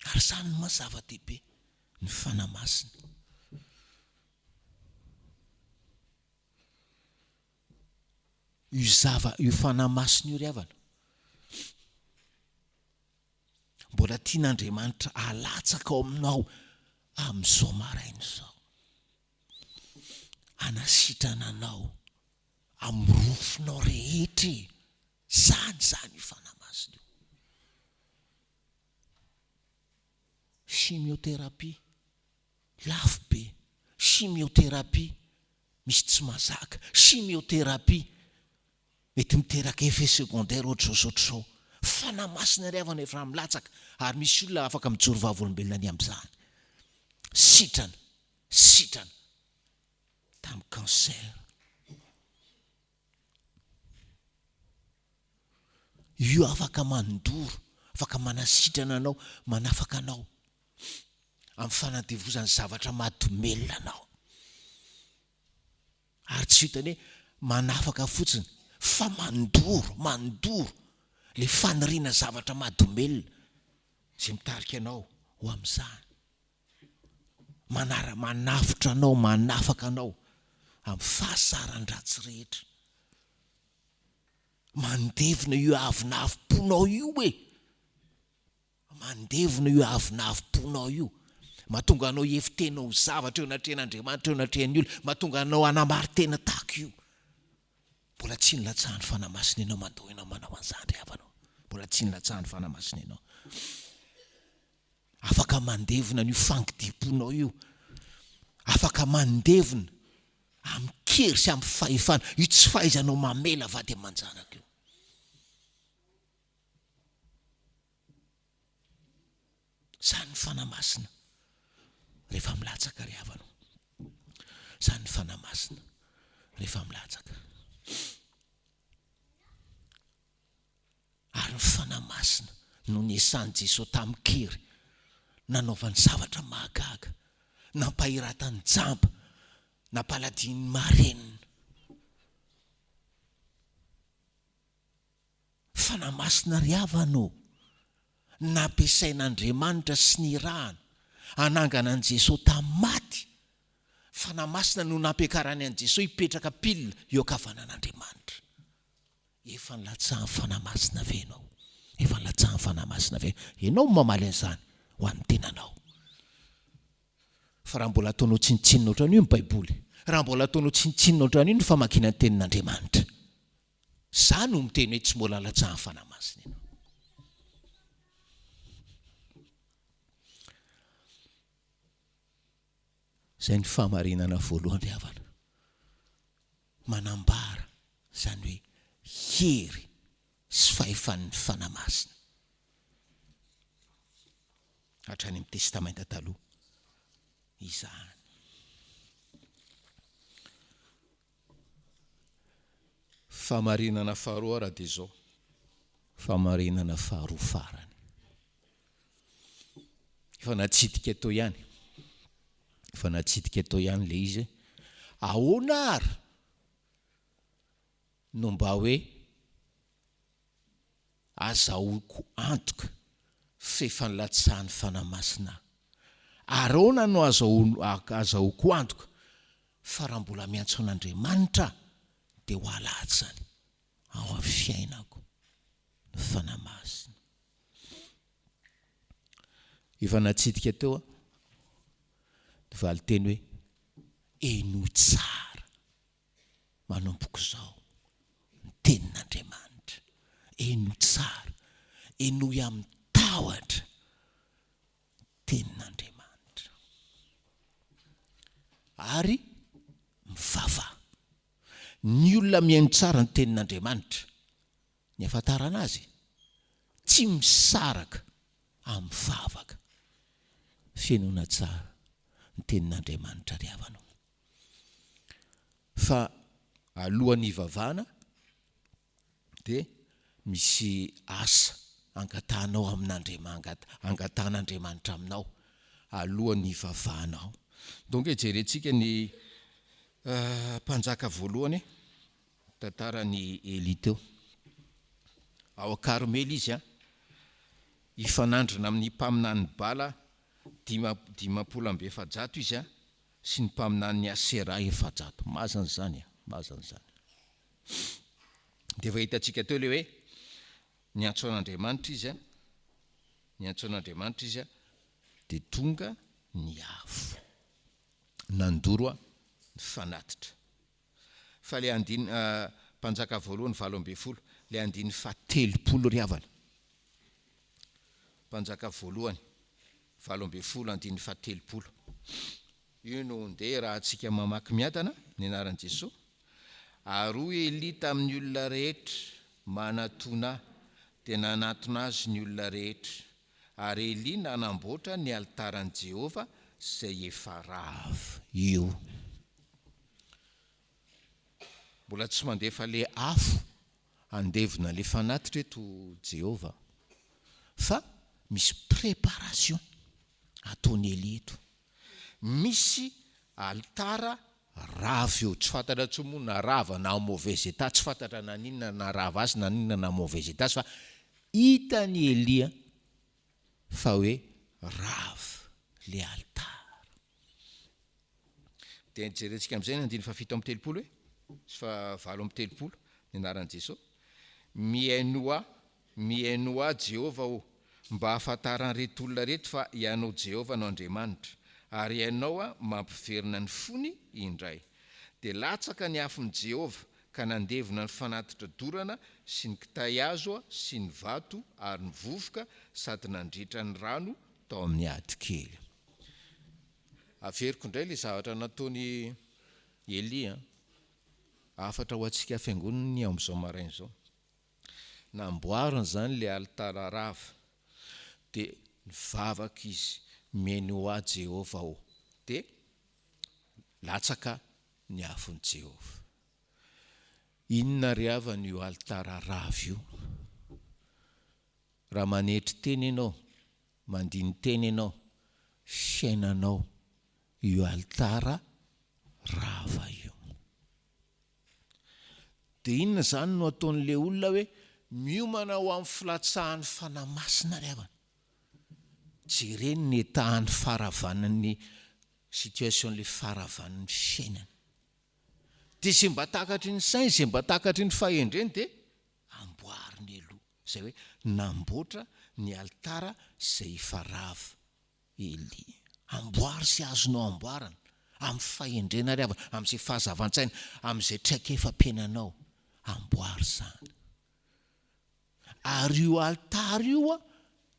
Ary izany no maha zava-dehibe ny Fanahy Masina. Io zava, io Fanahy Masina io ry havana, mbola tian'Andriamanitra halatsaka ao aminao amin'izao maraina izao. Hanasitrana anao amin'ny rofinao rehetra e. Izany izany io Fanahy Masina io. Chimiothérapie, lafo be. Chimiothérapie, misy tsy mahazaka. Chimiothérapie, mety miteraka effet secondaire ohatr'izao sy ohatr'izao. Fanahy Masina ry havana efa milatsaka ary misy olona afaka mijoro vavolombelona ny amin'izany. Sitrana, sitrana tamin'ny cancer. Io afaka mandoro, afaka manasitrana anao, manafaka anao amin'ny fanandevozan'ny zavatra mahadomelina anao. Ary tsy vitan'ny hoe manafaka fotsiny fa mandoro, mandoro ilay faniriana zavatra mahadomelina izay mitarika anao ho amin'izany. Manara, manafotra anao, manafaka anao amin'ny fahasaran-dratsy rehetra. Mandevona io avonavom-ponao io e! Mandevona io avonavom-ponao io. Mahatonga anao hihevi-tena ho zavatra eo anatrehan'Andriamanitra, eo anatrehan'ny olona. Mahatonga anao hanamari-tena tahaka io. Mbola tsy nilatsahan'ny Fanahy Masina ianao mandoa ianao manao an'izany ry havana ô. Mbola tsy nilatsahan'ny Fanahy Masina ianao. Afaka mandevona an'io fangidiam-ponao io. Afaka mandevona amin-kery sy amin'ny fahefana io tsy fahaizanao mamela vady aman-janaka io. Izany ny Fanahy Masina rehefa milatsaka ry havana. Izany ny Fanahy Masina rehefa milatsaka. Ary ny Fanahy Masina no niesan'i Jesoa tamin-kery, nanaovany zavatra mahagaga, nampahiratany jamba, nampaladiany marenina. Fanahy Masina ry havana ô, nampiasain'Andriamanitra sy nirahana hanangana an'i Jesoa tamin'ny maty. Fanahy Masina no nampiakarany an'i Jesoa hipetraka pile eo ankavanan'Andriamanitra. Efa nilatsahan'ny Fanahy Masina ve ianao? Efa nilatsahan'ny Fanahy Masina ve? Ianao no mamaly an'izany ho an'ny tenanao. Fa raha mbola ataonao tsinontsinona ohatran'io ny Baiboly, raha mbola ataonao tsinontsinona ohatran'io ny famakiana ny Tenin'Andriamanitra, za no miteny hoe tsy mbola nilatsahan'ny Fanahy Masina ianao. Izay ny fahamarinana voalohany ry havana. Manambara izany hoe hery sy fahefan'ny Fanahy Masina. Hatrany amin'ny Testamenta Taloha izany. Fahamarinana faharoa ara dia izao. Fahamarinana faharoa farany. Efa natsidika teo ihany. Efa natsidika teo ihany ilay izy hoe ahoana ary no mba hoe azahoako antoka f'efa nilatsahan'ny Fanahy Masina aho? Ary ahoana no azahoako antoka fa raha mbola miantso an'Andriamanitra aho dia ho alatsany ao amin'ny fiainako ny Fanahy Masina? Efa natsidika teo aho ny valinteny hoe henoy tsara manomboka izao ny tenin'Andriamanitra. Henoy tsara, henoy amin'ny tahotra ny tenin'Andriamanitra. Ary mivavaha. Ny olona mihaino tsara ny tenin'Andriamanitra Ny ahafantarana azy, tsy misaraka amin'ny vavaka. Fenoina tsara ny tenin'Andriamanitra ry havana o. Fa alohan'ny hivavahana dia misy asa. angatahanao amin'Andriamangat angatahan'Andriamanitra aminao alohan'ny hivavahanao. Donc jerentsika ny mpanjaka voalohany tantaran'i Elia teo. Ao Karmely izy an, hifanandrina amin'ny mpaminany Bala dima 450 izy an, sy ny mpaminanin'i Asera 400. Mazana izany an, mazana izany. Dia efa hitantsika teo ilay hoe niantso an'Andriamanitra izy an, niantso an'Andriamanitra izy an, dia tonga ny afo nandoro ny fanatitra. Fa ilay andininy, Mpanjaka voalohany 18, ilay andininy fahatelopolo ry havana. Mpanjaka voalohany 18 andininy fahatelopolo. Io no ndeha rahantsika mamaky miadana ny anaran'i Jesoa. Ary hoy Elia tamin'ny olona rehetra, Manatona ahy. Dia nanatona azy ny olona rehetra. Ary Elia nanamboatra ny alitaran'i Jehovah izay efa rava. Io. Mbola tsy mandefa le afo handevona le fanatitra eto Jehovah. Fa misy préparation ataon'i Elia eto. Misy alitara rava eo, tsy fantatra intsony moa na rava na en mauvais état, tsy fantatra na n'inona na rava azy na n'inona na mauvais état azy fa hitan'i Elia fa hoe rava le alitara. Dia jerentsika amin'izay ny andininy faha-37 e, sy faha-38, ny anaran'i Jesoa. Mihainoa Mihainoa ahy, Jehovah ô, mba hahafantaran'ireto olona ireto fa Ianao Jehovah no Andriamanitra, ary Ianao mampiverina ny fony indray. Dia latsaka ny afon'i Jehovah, ka nandevona ny fanatitra dorana sy ny kitay hazo sy ny vato ary ny vovoka sady nandritra ny rano tao amin'ny ady kely. Averiko indray ilay zavatra nataon'i Elia. Hafatra ho antsika fiangonana ny amin'izao maraina izao. Namboariny izany ilay alitara rava. Dia nivavaka izy, Mihainoa ahy, Jehovah ô. Dia latsaka ny afon'i Jehovah. Inona ry havana io alitara rava io? Raha manetry tena ianao, mandini-tena ianao, fiainanao io alitara rava io. Dia inona izany no ataon'ilay olona hoe miomana ho amin'ny filatsahan'ny Fanahy Masina ry havana? Jereny ny état-n'ny faharavanan'ny situation-n'ilay faharavan'ny fiainana. Dia izay mba takatry ny sainy, izay mba takatry ny fahendreny dia amboariny aloha. Izay hoe namboatra ny alitara izay efa rava. Elia. Amboary sy azonao amboarana, amin'ny fahendrena ary havana, amin'izay fahazavan-tsaina, amin'izay traikefam-piainanao. Amboary izany. Ary io alitara io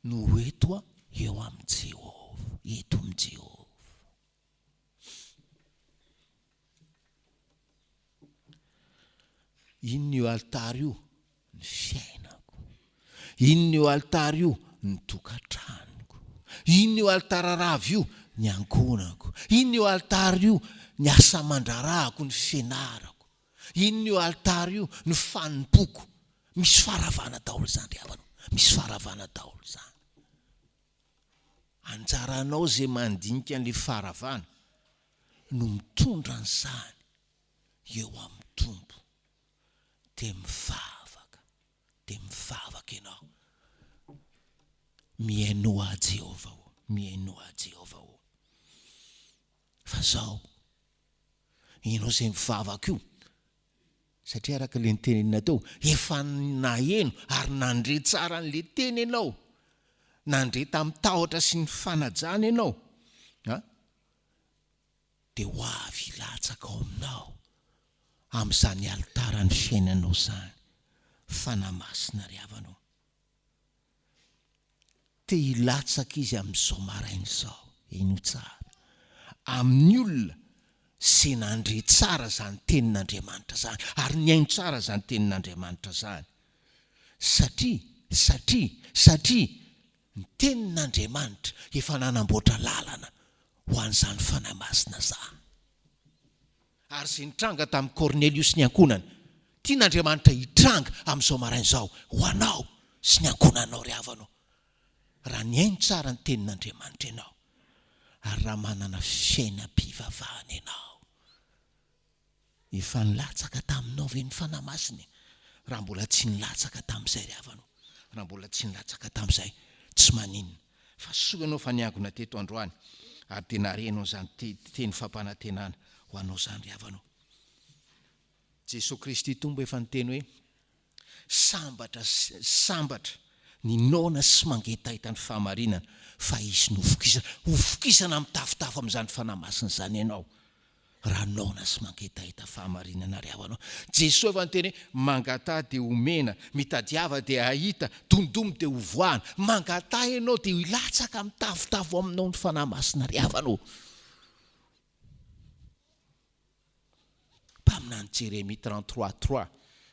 no ho eto eo amin'i Jehovah, eto amin'i Jehovah. Inona io alitara io? Ny fiainako. Inona io alitara io? Ny tokantranoko. Inona io alitara rava io? Ny ankohonako. Inona io alitara io? Ny asa aman-draharahako, ny fianarako. Inona io alitara io? Ny fanompoako. Misy faharavana daholo izany ry havana ô. Misy faharavana daholo izany. Anjaranao izay mandinika an'ilay faharavana no mitondra an'izany eo amin'ny Tompo. Dia mivavaka, dia mivavaka ianao. Mihainoa ahy Jehovah ô, mihainoa ahy Jehovah ô. Fa zao, ianao izay mivavaka io, Satria araka ilay notenenina teo, efa naheno ary nandre tsara an'ilay teny ianao. Nandre tamin'ny tahotra sy ny fanajana ianao. A? Dia ho avy hilatsaka ao aminao, amin'izany alitaran'ny fiainanao izany, Fanahy Masina ry havana ô. Te hilatsaka izy amin'izao maraina izao, henoy tsara, amin'ny olona izay nandre tsara izany tenin'Andriamanitra izany, ary nihaino tsara izany tenin'Andriamanitra izany. Satria, satria, satria ny tenin'Andriamanitra efa nanamboatra lalana ho an'izany Fanahy Masina izany. Ary izay nitranga tamin'i Kornelio sy ny ankohonany, tian'Andriamanitra hitranga amin'izao maraina izao ho anao. sy ny ankohonanao ry havana ô, raha nihaino tsara ny tenin'Andriamanitra ianao ary raha manana fiainam-pivavahana ianao. Efa nilatsaka taminao ve ny Fanahy Masina e? Raha mbola tsy nilatsaka tamin'izay ry havana ô, raha mbola tsy nilatsaka tamin'izay, tsy maninona. Fa soa ianao fa niangona teto androany ary dia narenao izany teny fampanantenana ho anao izany ry havana ô. Jesoa Kristy Tompo efa niteny hoe, Sambatra, sambatra ny noana sy mangetaheta ny fahamarinana, fa hisy ny hovokisana. Hovokisana mitafotafo amin'izany Fanahy Masina izany ianao, raha noana sy mangetaheta fahamarinana ary havanao. Jesoa efa niteny hoe, Mangataha dia homena, mitadiava dia hahita, dondomy dia hovoahana. Mangataha ianao dia hilatsaka mitafotafo aminao ny Fanahy Masina ry havana ô. Mpaminany Jeremia 33, 3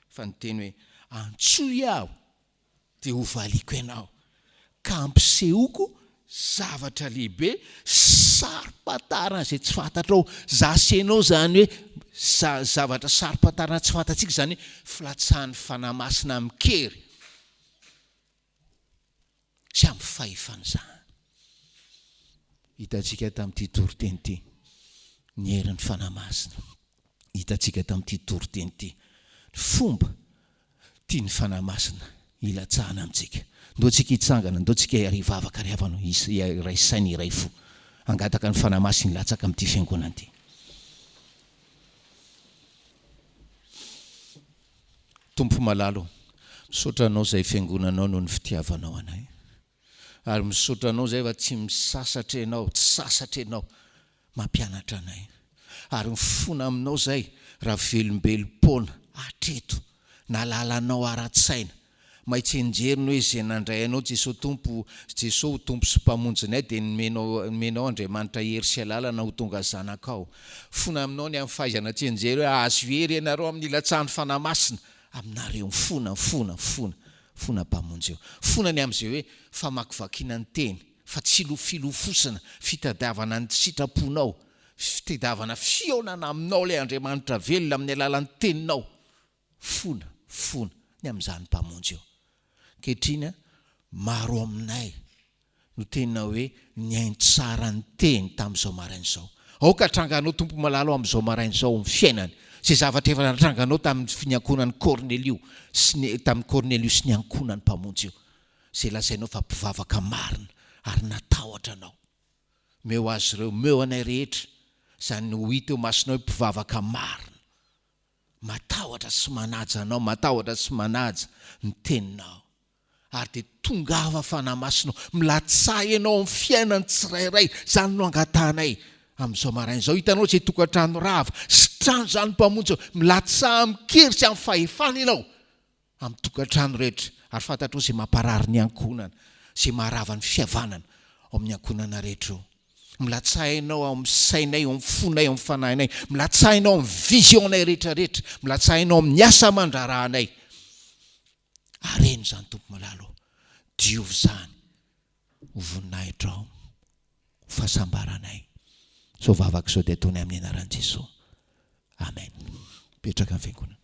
fa niteny hoe, Antsoy aho, dia hovaliako ianao, ka hampisehoko zavatra lehibe saro-pantarina izay tsy fantatrao. Za sy ianao izany hoe za, zavatra saro-pantarina tsy fantatsika izany hoe filatsahan'ny Fanahy Masina amin-kery. sy amin'ny fahefana izany. Hitantsika tamin'ity toriteny ity ny herin'ny Fanahy Masina. Hitantsika tamin'ity toriteny ity ny fomba tian'ny Fanahy Masina hilatsahana amintsika. Ndao tsika hitsangana, ndao tsika hivavaka ry havana, hiray saina, hiray fo, hangataka ny Fanahy Masina hilatsaka amin'ity fiangonana ity. Tompo malala ô, misaotra Anao izay Fiangonanao noho ny fitiavanao anay. Ary misaotra Anao izay fa tsy misasatra Ianao, tsy sasatra Ianao mampianatra anay. Ary mifona Aminao izay raha velombelom-poana hatreto, nahalala Anao ara-tsaina, May tsianjery ny hoe izay nandray anao Jesoa Tompo, Jesoa ho Tompo sy Mpamonjinay dia nomenao nomenao Andriamanitra hery sy alalana ho tonga zanakao. Fona aminao ny amin'ny fahaizana tsianjery hoe hahazo hery ianareo amin'ny hilatsahan'ny Fanahy Masina aminareo. Mifona, mifona, mifona, mifona Mpamonjy eo. Fona ny amin'izay hoe famakivakiana ny teny fa tsy filofosana, fitadiavana ny sitraponao, fitadiavana fihaonana aminao ilay Andriamanitra velona amin'ny alalan'ny teninao. Fona, fona, ny amin'izany Mpamonjy io. Ankehitriny, maro aminay no tena hoe nihaino tsara ny Teny tamin'izao maraina izao. Aoka hatranganao, Tompo malala, amin'izao maraina izao amin'ny fiainany, izay zavatra efa natranganao tamin'ny ny ankohonan'i Kornelio sy ny, tamin'i Kornelio sy ny ankohonany Mpamonjy io, izay lazainao fa mpivavaka marina ary natahotra Anao. Omeo azy ireo, omeo anay rehetra, izany ho hita eo imasonao hoe mpivavaka marina. Matahotra sy manaja Anao, matahotra sy manaja ny Teninao. Ary dia tongava Fanahy Masina ô, milatsaha Ianao amin'ny fiainan'ny tsirairay, izany no angatahanay amin'izao maraina izao. Hitanao izay tokantrano rava, sitrano izany Mpamonjy ô, milatsaha amin-kery sy amin'ny fahefana Ianao amin'ny tokantrano rehetra, ary fantatrao izay mamparary ny ankohonana, izay maharava ny fihavanana ao amin'ny ankohonana rehetra eo. Milatsaha Ianao ao amin'ny sainay, ao amin'ny fonay, ao amin'ny fanahinay. Milatsaha Ianao amin'ny vision-nay rehetra rehetra. Milatsaha Ianao amin'ny asa aman-draharahanay. Areno izany Tompo malala ô. Diovy izany ho voninahitrao, ho fahasambaranay. Izao vavaka izao dia ataonay amin'ny anaran'i Jesoa. Amen. Mipetraka ny fiangonana.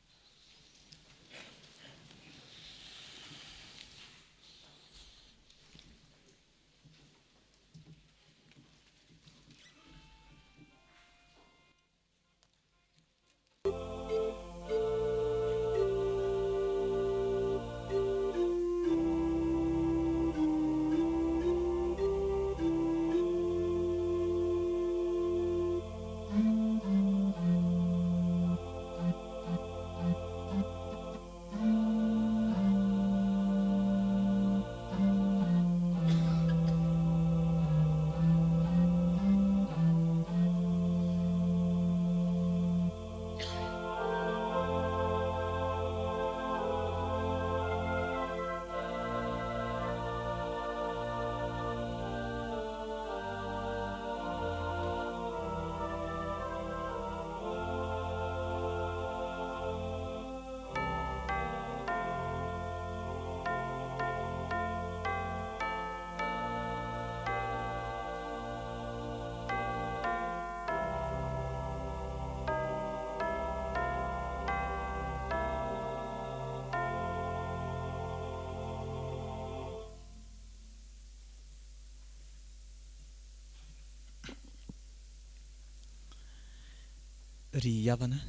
Ry havana,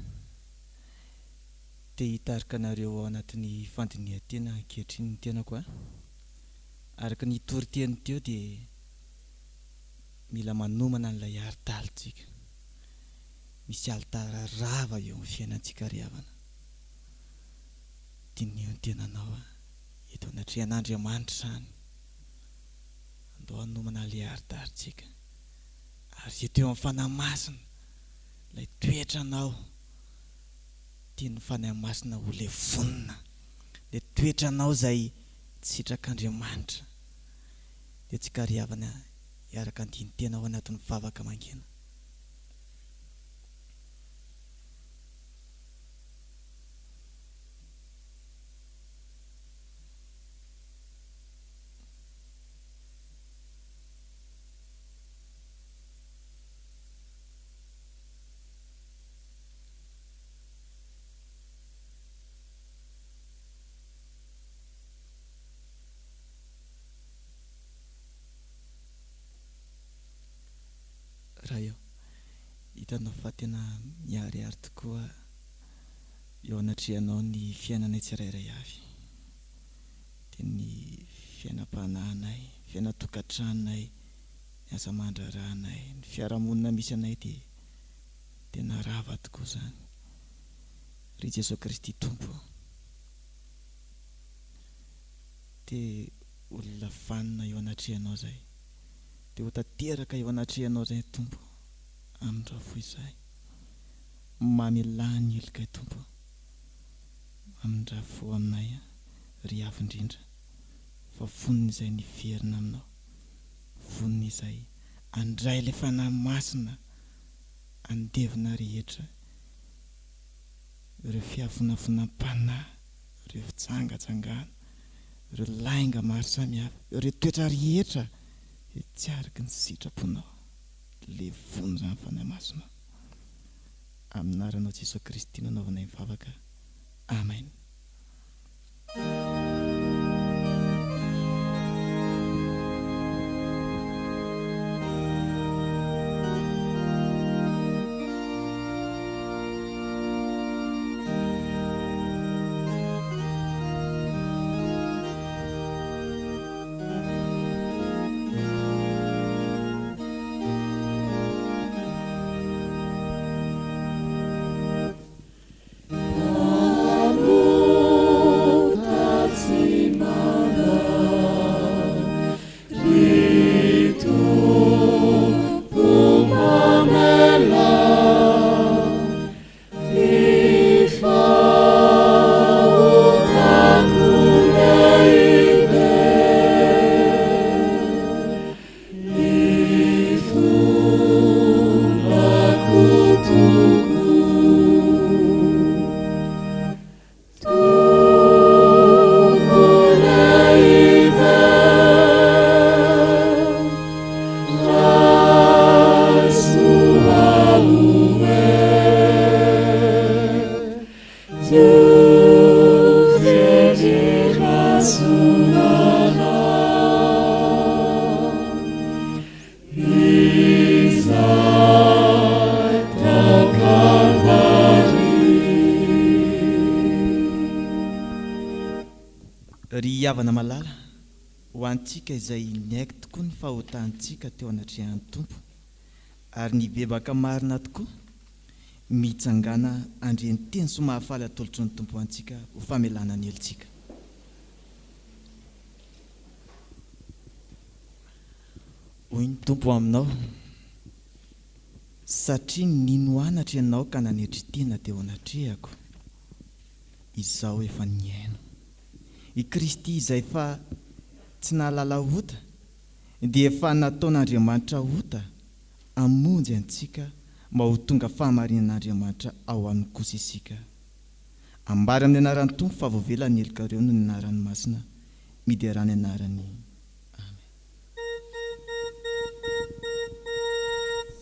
te hitarika anareo ao anatin'ny fandinihan-tena ankehitriny ny tenako a. Araka ny toriteny teo dia mila manomana an'ilay aritaly tsika. Misy alitara rava eo amin'ny fiainantsika ry havana. Diniho ny tenanao a, eto anatrehan'Andriamanitra izany. Andao hanomana ilay aritarintsika. Ary eto eo amin'ny Fanahy Masina, ilay toetranao tian'ny Fanahy Masina ho levonina, ilay toetranao izay tsy sitrak'Andriamanitra, dia tsy kariavana hiaraka handini-tena ao anatin'ny vavaka mangina. Ray ô, hitanao fa tena miharihary tokoa eo anatrehanao ny fiainanay tsirairay avy, dia ny fiainam-panahinay, fiainan-tokantranonay, ny asa aman-draharahanay, ny fiarahamonina misy anay dia tena rava tokoa izany. Ry Jesoa Kristy Tompo ô, te olona vanona eo anatrehanao izahay, te ho tanteraka eo anatrehanao izahay Tompo, amindrao fo izahay. Mamelà ny helokay Tompo ô, mamindrà fo aminay ry Avo indrindra, fa vonona izahay ny hiverina aminao. Vonona izay handray ilay Fanahy Masina handevona rehetra ireo fiavonavonam-panahy, ireo fijangajangana, ireo lainga maro samihafa, ireo toetra rehetra izay tsy araka ny sitraponao. Levona izany Fanahy Masina. Amin'ny anaranao Jesoa Kristy no anaovanay mivavaka. Amen. Mpanota tsy mandà, ry Tompo mamelà ny fahotako lehibe. Ifonako tokoa, Tompo lehibe, raiso aho e. Ry havana malala, ho antsika izay niaiky tokoa ny fahotantsika teo anatrehan'ny Tompo, ary nibebaka marina tokoa, Mitsangàna handre ny teny soa mahafaly atolotry ny Tompo ho antsika ho famelana ny helotsika. Hoy ny Tompo aminao, Satria nino anatra ianao ka nanetry tena teo anatrehako, Izaho efa nihaino. I Kristy izay fa tsy nahalala ota dia efa nataon'Andriamanitra ota hamonjy antsika mba ho tonga fahamarinan'Andriamanitra ao aminy kosa isika. Ambara amin'ny anaran'ny Tompo fa voavela ny helokareo noho ny anarany masina. Miderà ny anarany. Amen.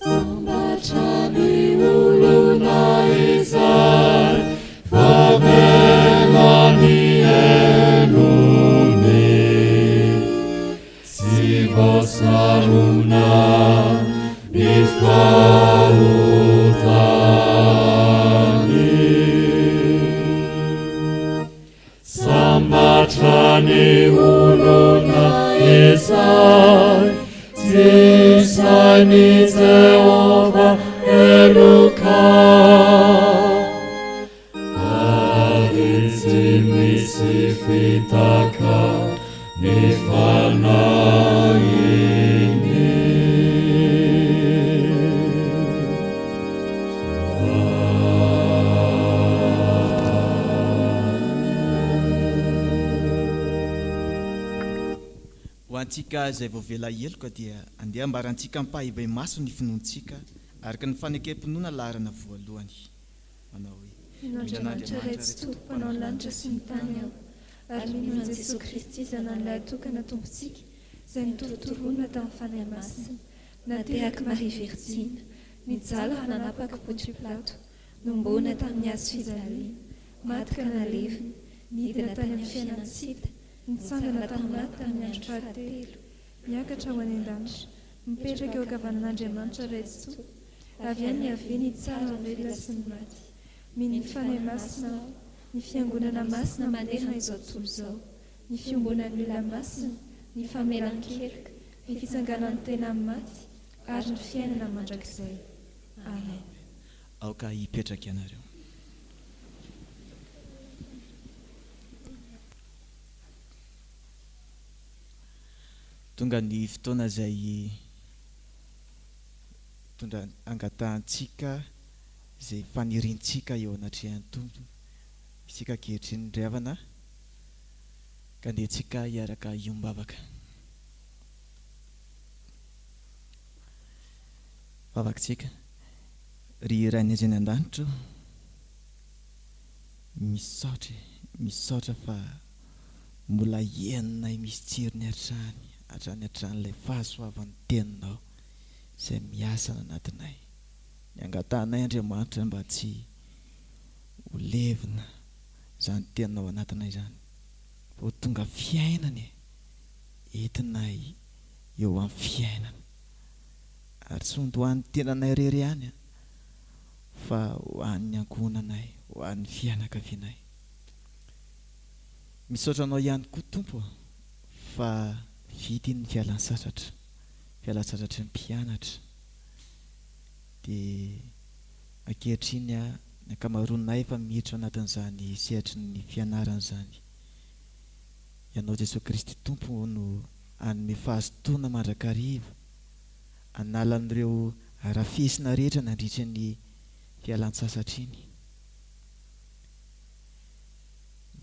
Sambatra ny olona izay voavela ny helony. Tsy voasarona ny fahotany. sahy, tsy sahin'i Jehovah heloka. Ary tsy misy fitaka ny fanahiny. Ho antsika izay voavela heloka dia andeha ambarantsika ampahibemaso ny finoantsika araka ny fanekem-pinoana laharana voalohany. Manao hoe. Mino Andriamanitra Ray Tsitoha Mpanao ny lanitra sy ny tany aho, ary mino an'i Jesoa Kristy Zanany Lahitokana Tompontsika, izay notorontoronina tamin'ny Fanahy Masina, naterak'i Maria Virjina, nijaly raha nanapaka i Pontio Pilato, nomboana tamin'ny hazo fijaliana, maty ka nalevina, nidina tany amin'ny fiainan-tsy hita, nitsangana tamin'ny maty tamin'ny andro fahatelo, Miakatra ho any an-danitra. Mipetraka eo ankavanan'Andriamanitra Ray Tsitoha. Avy any Yaveh nitsara ny velona sy ny maty. Mino ny Fanahy Masina aho. Ny Fiangonana Masina manerana izao tontolo izao. Ny fiombonan'ny olona masina, ny famelan-keloka, ny fitsanganan'ny tena amin'ny maty, ary ny fiainana mandrakizay. Amen. Aoka hipetraka ianareo. Tonga ny fotoana izay hitondra hangatahantsika izay faniriantsika eo anatrehan'ny Tompo isika ankehitriny ry havana ka andeha tsika hiaraka hiombavaka. Vavakitsika. Ry Rainay izay any an-danitra ô, misaotra e, misaotra fa Mbola henonay misy tsirony hatrany hatrany hatrany ilay fahasoavan'ny teninao izay miasa ao anatinay. Ny angatahanay Andriamanitra mba tsy ho levona izany teninao anatinay izany fa ho tonga fiainana e, entinay eo amin'ny fiainana ary tsy ho an'ny tenanay irery ihany fa ho an'ny ankohonanay, ho an'ny fianakavianay. Misaotra anao ihany koa Tompo ô fa vita iny ny fialan-sasatra, fialan-tsasatry ny mpianatra. Dia ankehitriny ny ankamaroanay efa miditra ao anatin'izany sehatry ny fianarana izany. Ianao Jesoa Kristy Tompo no hanome fahazotoana mandrakariva hanala an'ireo harafesina rehetra nandritra ny fialan-tsasatra iny.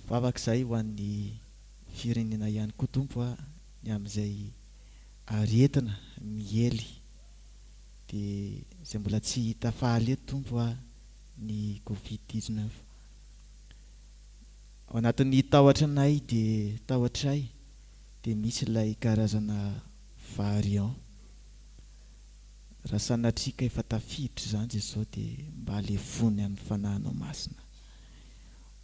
Mivavaka izahay ho an'ny firenena ihany koa Tompo a, ny amin'izay aretina miely dia izay mbola tsy hita faly eto Tompo a, ny covid 19. Ao anatin'ny tahotra anay dia tahotray dia misy ilay karazana variant. Raha sanatria ka efa tafiditra izany Jesoa dia mba levony amin'ny fanahinao masina.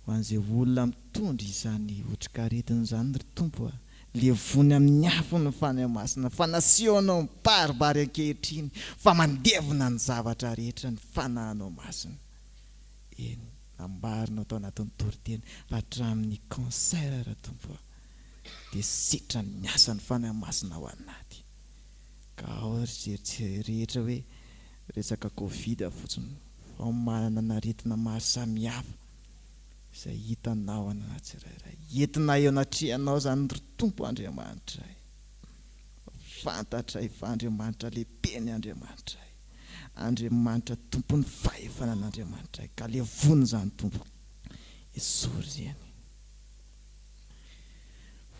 Ho an'izay olona mitondra izany otrikaretina izany ry Tompo a, levony amin'ny afon'ny Fanahy Masina fa nasehonao mibaribary ankehitriny fa mandevona ny zavatra rehetra ny Fanahinao Masina. Eny, nambarinao tao anatin'ny toriteny fa hatramin'ny cancer ra Tompo a, dia sitran'ny asan'ny Fanahy Masina ao anaty. Ka ao ry zay rehetra hoe resaka covid fotsiny fa manana aretina maro samihafa izay hitanao anana tsirairay. Entinay eo anatrehanao izany ry Tompo Andriamanitray. Fantatray fa Andriamanitra lehibe ny Andriamanitray. Andriamanitra Tompon'ny fahefana ny Andriamanitray. Ka levona izany Tompo. Esory ireny.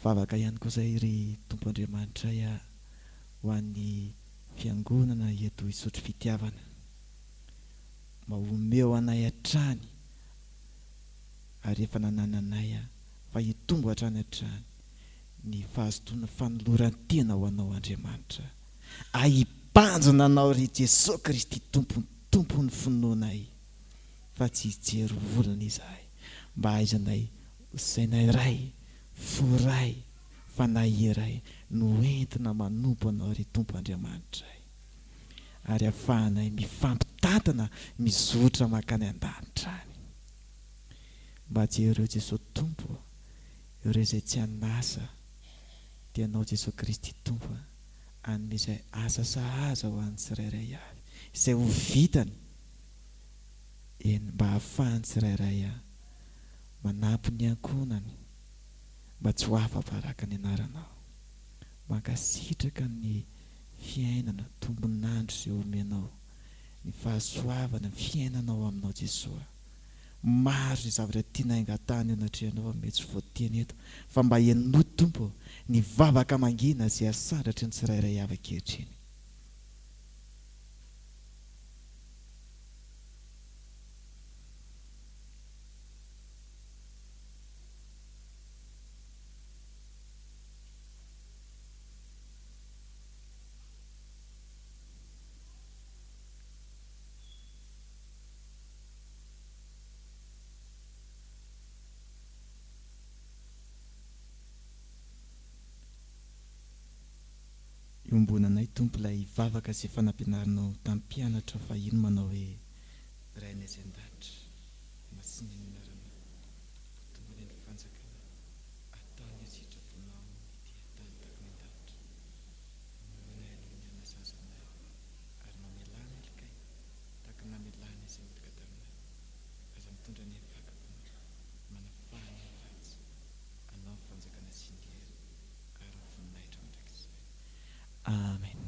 Vavaka ihany koa izay ry Tompo Andriamanitray a ho an'ny Fiangonana eto Isotry Fitiavana. Mba omeo anay hatrany ary efa nanananay fa hitombo hatrany hatrany ny fahazotoana fanoloran-tena ho Anao Andriamanitra a hibanjina Anao ry Jesoa Kristy Tompo Tompon'ny finoanay fa tsy hijery olona izahay mba hahaizanay ho saina iray fo iray fanahy iray no entina manompo Anao ry Tompo Andriamanitray. ary afahanay mifampitantana mizotra mankany an-danitra any. Mba jereo Jesoa Tompo o, ireo izay tsy an'asa, Dia Ianao Jesoa Kristy Tompo a, hanome izay asa sahaza ho an'ny tsirairay avy, izay ho vitany, eny, mba hahafahan'ny tsirairay avy manampy ny ankohonany mba tsy ho afa-baraka ny anaranao. Mankasitraka ny fiainana, tombon'andro izay omenao, ny fahasoavana, ny fiainana ao aminao Jesoa. Maro izay zavatra tianay angatahana eo anatrehanao fa mety tsy voateny eto fa mba henoy Tompo ô ny vavaka mangina izay asandratry ny tsirairay avy ankehitriny. Iombonanay Tompo ilay vavaka izay efa nampianarinao tamin'ny mpianatra fahiny manao hoe, Rainay izay an-danitra, masina ny anaranao, ho tonga anie ny fanjakanao, atao ny sitraponao ety an-tany tahaka ny an-danitra. Omeo anay anio ny hanina sahaza anay, ary mamelà ny helikay tahaka ny namelàna izay nitoka taminay. Aza mitondra ny fakam-panahy, manafaha ny ratsy. Anao ny fanjakana sy ny hery ary ny voninahitra mandrakizay. Amen.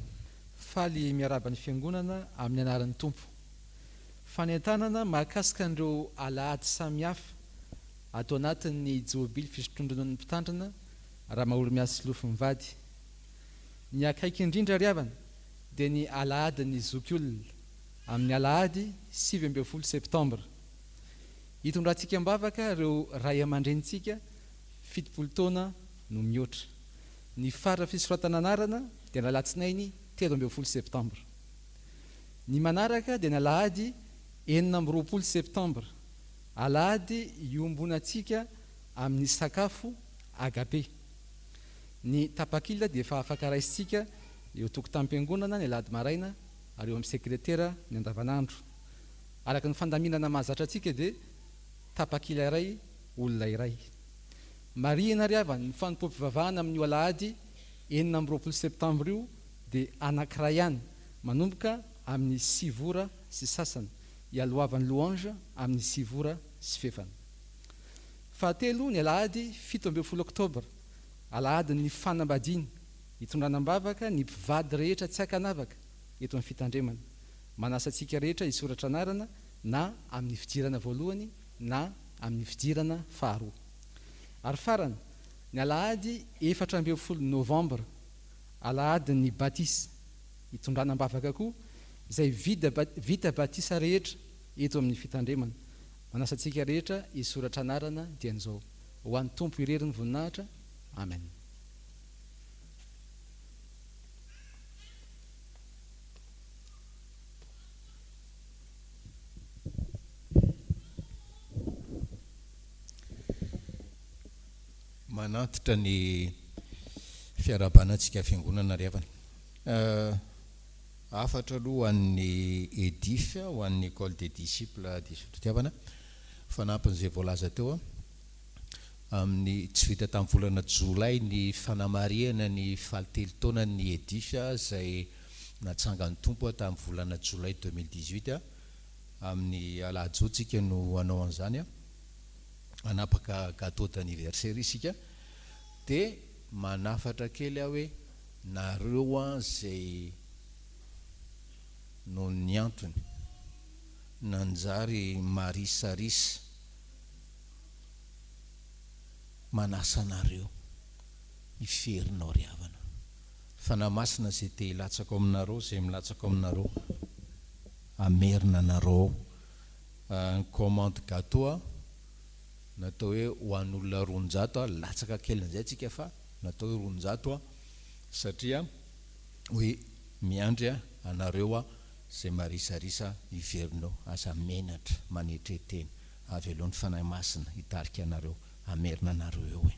Faly miarahaba ny Fiangonana amin'ny anaran'ny Tompo. Fanentanana mahakasika an'ireo alahady samihafa ato anatin'ny Jobily fisotroan-drononon'ny Mpitandrina Ramahorimiasy Solofo mivady. Ny akaiky indrindra ry havana dia ny alahadin'ny zokiolona, amin'ny alahady 19 septambra. Hitondrantsika am-bavaka ireo ray aman-drenintsika 70 taona no mihoatra. Ny fara fisoratana anarana dia ny alatsinainy 13 septambra. Ny manaraka dia ny alahady 26 septambra, alahady iombonantsika amin'ny sakafo agape. Ny tapakila dia efa afaka raisintsika eo tokotanim-piangonana ny alahady maraina ary eo amin'ny sekretera ny andavanandro. Araka ny fandaminana mahazatra antsika dia tapakila iray olona iray. Marihina ry havana, ny fanompoam-pivavahana amin'io alahady 26 septambra io dia anankiray ihany, manomboka amin'ny sivy ora sy sasany, ialohavan'ny louange amin'ny sivy ora sy fefany. Fahatelo, ny alahady 17 oktobra, alahadin'ny fanambadiana, hitondrana am-bavaka ny mpivady rehetra tsy ankanavaka eto amin'ny fitandremana. Manasa antsika rehetra hisoratra anarana na amin'ny fidirana voalohany na amin'ny fidirana faharoa. Ary farany, ny alahady 14 novambra, alahadin'ny batisa, hitondrana am-bavaka koa izay vita batisa rehetra eto amin'ny fitandremana. Manasa antsika rehetra hisoratra anarana dieny izao. Ho an'ny Tompo irery ny voninahitra. Amen. Manantitra ny fiarahabana antsika fiangonana ry havana. Hafatra aloha ho an'ny EDIF, ho an'ny Ecole des Disciples d'Isotry-Fitiavana, fanampin'izay voalaza teo, amin'ny tsy vita tamin'ny volana jolay ny fanamarihana ny fahatelo taonan'ny EDIF izay natsangan'ny Tompo tamin'ny volana jolay 2018, amin'ny alahady izao tsika no hanao an'izany, hanapaka gâteau d'anniversaire isika, dia manafatra kely aho hoe nareo an izay noho ny antony nanjary marisarisa manasa anareo hiverina ao ry havana. Fanahy Masina izay te hilatsaka ao aminareo, izay milatsaka ao aminareo, hamerina anareo ao. Ny commande gâteau an, natao hoe ho an'olona 200 an, latsaka kelin'izay tsika fa natao hoe 200 an, satria hoe miandry anareo aho izay marisarisa hiverina eo, aza menatra manetre tena, avelao ny Fanahy Masina hitarika anareo, hamerina anareo eo e.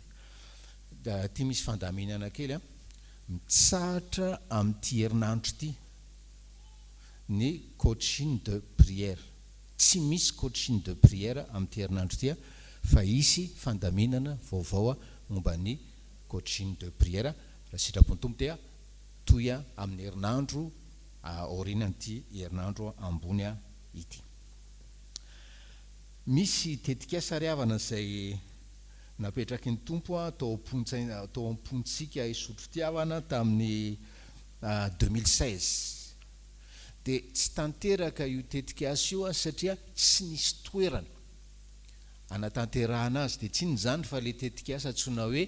Ity misy fandaminana kely an, mitsahatra amin'ity herinandro ity ny coaching de prière, tsy misy coaching de prière amin'ity herinandro ity fa hisy fandaminana vaovao momba ny coaching de prière. Raha sitrapon'ny Tompo dia toy amin'ny herinandro aorianan'ity herinandro ambony ity. Misy tetikasa ry havana izay napetraky ny Tompo tao am-pontsaina, tao am-pontsika hisotro fitiavana tamin'ny 2016. Dia tsy tanteraka io tetikasa io satria tsy nisy toerana hanatanterahana azy. Dia tsy inona izany fa ilay tetikasa antsoina hoe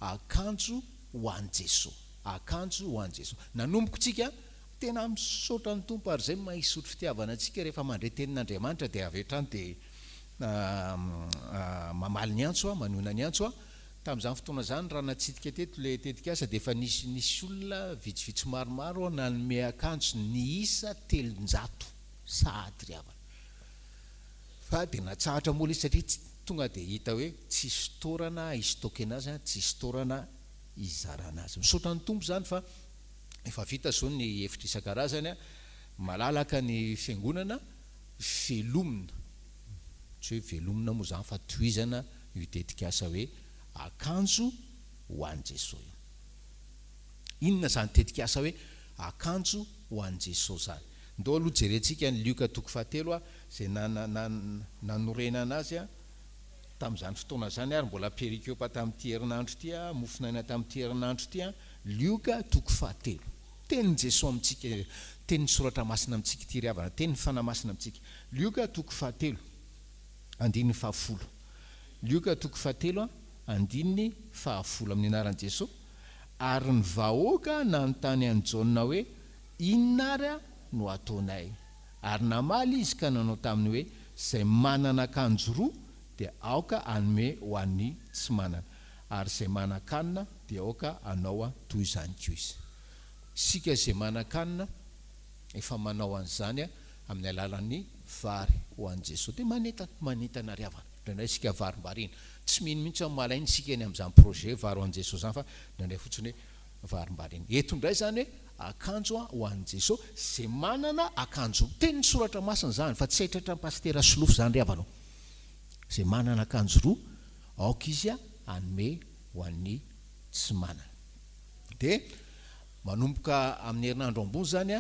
Akanjo ho an'i Jesoa. Akanjo ho an'i Jesoa. Nanomboka isika, tena misaotra ny Tompo ary izay no maha hisotro fitiavana antsika rehefa mandre tenin'Andriamanitra dia avy hatrany dia mamaly ny antso, manohina ny antso. Tamin'izany fotoana izany raha natsidika teto ilay tetikasa dia efa nisy nisy olona vitsivitsy maromaro nanome akanjo niisa 300 sahady ry havana. Fa dia natsahatra moa ilay izy satria tsy tonga dia hita hoe tsisy toerana hi-stockena azy, tsisy toerana hizarana azy. Misaotra ny Tompo izany fa efa vita izao ny efitra isan-karazany, malalaka ny fiangonana, velomina, tsy hoe velomina moa izany fa tohizana io tetikasa hoe akanjo ho an'i Jesoa io. Inona izany tetikasa hoe akanjo ho an'i Jesoa izany? Ndao aloha jerentsika ny Lioka toko fahatelo izay nanorenana azy tamin'izany fotoana izany ary mbola perikopa tamin'ity herinandro ity, mofon'aina tamin'ity herinandro ity, Lioka toko fahatelo. Tenin'i Jesoa amintsika, tenin'ny Soratra Masina amintsika ity ry havana, tenin'ny Fanahy Masina amintsika. Lioka toko fahatelo, andininy fahafolo. Lioka toko fahatelo, andininy fahafolo, amin'ny anaran'i Jesoa. Ary ny vahoaka nanontany an'i Jaona hoe, Inona ary no hataonay? Ary namaly izy ka nanao taminy hoe, Izay manana akanjo roa dia aoka hanome ho an'ny tsy manana, ary izay manan-kanina dia aoka hanao toy izany koa izy. Isika izay manan-kanina efa manao an'izany amin'ny alalan'ny vary ho an'i Jesoa. Dia manentana, manentana ry havana. Indraindray isika varimbariana. Tsy mino mihitsy aho malaina isika eny amin'izany projet vary ho an'i Jesoa izany fa indraindray fotsiny hoe varimbariana. Eto indray izany hoe akanjo ho an'i Jesoa, izay manana akanjo. Tenin'ny soratra masina izany fa tsy haitratran'i Pasitera Solofo izany ry havana o. Izay manana akanjo roa, aoka izy hanome ho an'ny tsy manana. Dia manomboka amin'ny herinandro ambony izany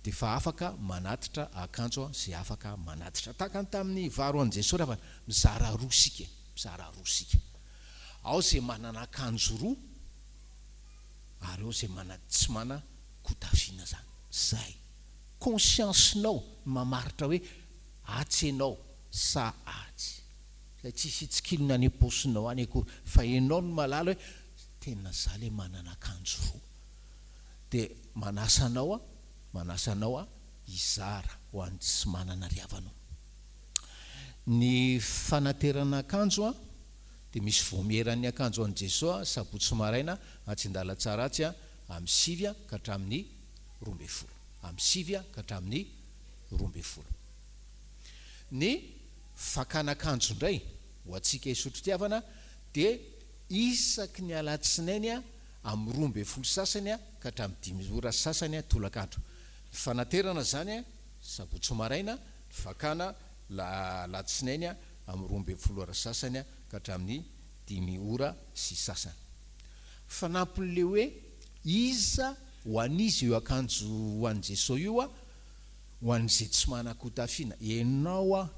dia efa afaka manatitra akanjo izay afaka manatitra. Tahaka ny tamin'ny vary ho an'i Jesoa ry havana, mizara roa isika e, mizara roa isika. Ao izay manana akanjo roa ary ao izay mana tsy mana kotafiana izany. Izay. Conscience-nao no mamaritra hoe atsy ianao sa atsy. Izay tsisy hitsikilona any am-paosinao any akory fa ianao no mahalala hoe tena za le manana akanjo roa. Dia manasa anao aho, manasa anao aho hizara ho an'ny tsy manana ry havana o. Ny fanaterana akanjo an, dia misy vaomieran'ny akanjo an'i Jesoa sabotsy maraina atsy Andalatsara atsy amin'ny sivy ka hatramin'ny 12. Amin'ny sivy ka hatramin'ny 12. Ny fakana akanjo indray ho antsika hisotro fitiavana dia isaky ny alatsinainy amin'ny 12 sasany ka hatramin'ny dimy ora sasany tolakandro. Ny fanaterana izany sabotsy maraina, ny fakana alatsinainy amin'ny 12 ora sasany ka hatramin'ny dimy ora sy sasany. Fanampin'ilay hoe iza ho an'iza io akanjo ho an'i Jesoa io ho an'izay tsy manan-kotafiana. Ianao a!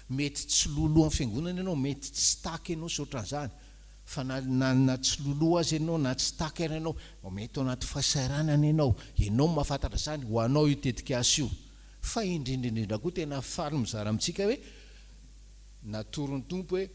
Mety tsy loloha amin'ny fiangonana ianao, mety tsy taka ianao sy ohatran'izany, fa na na na tsy loloha aza ianao na tsy taka ary ianao, mety ao anaty fahasahiranana ianao, ianao no mahafantatra izany, ho anao io tetikasa io. Fa indrindra indrindra koa tena faly mizara amintsika hoe natoron'ny Tompo hoe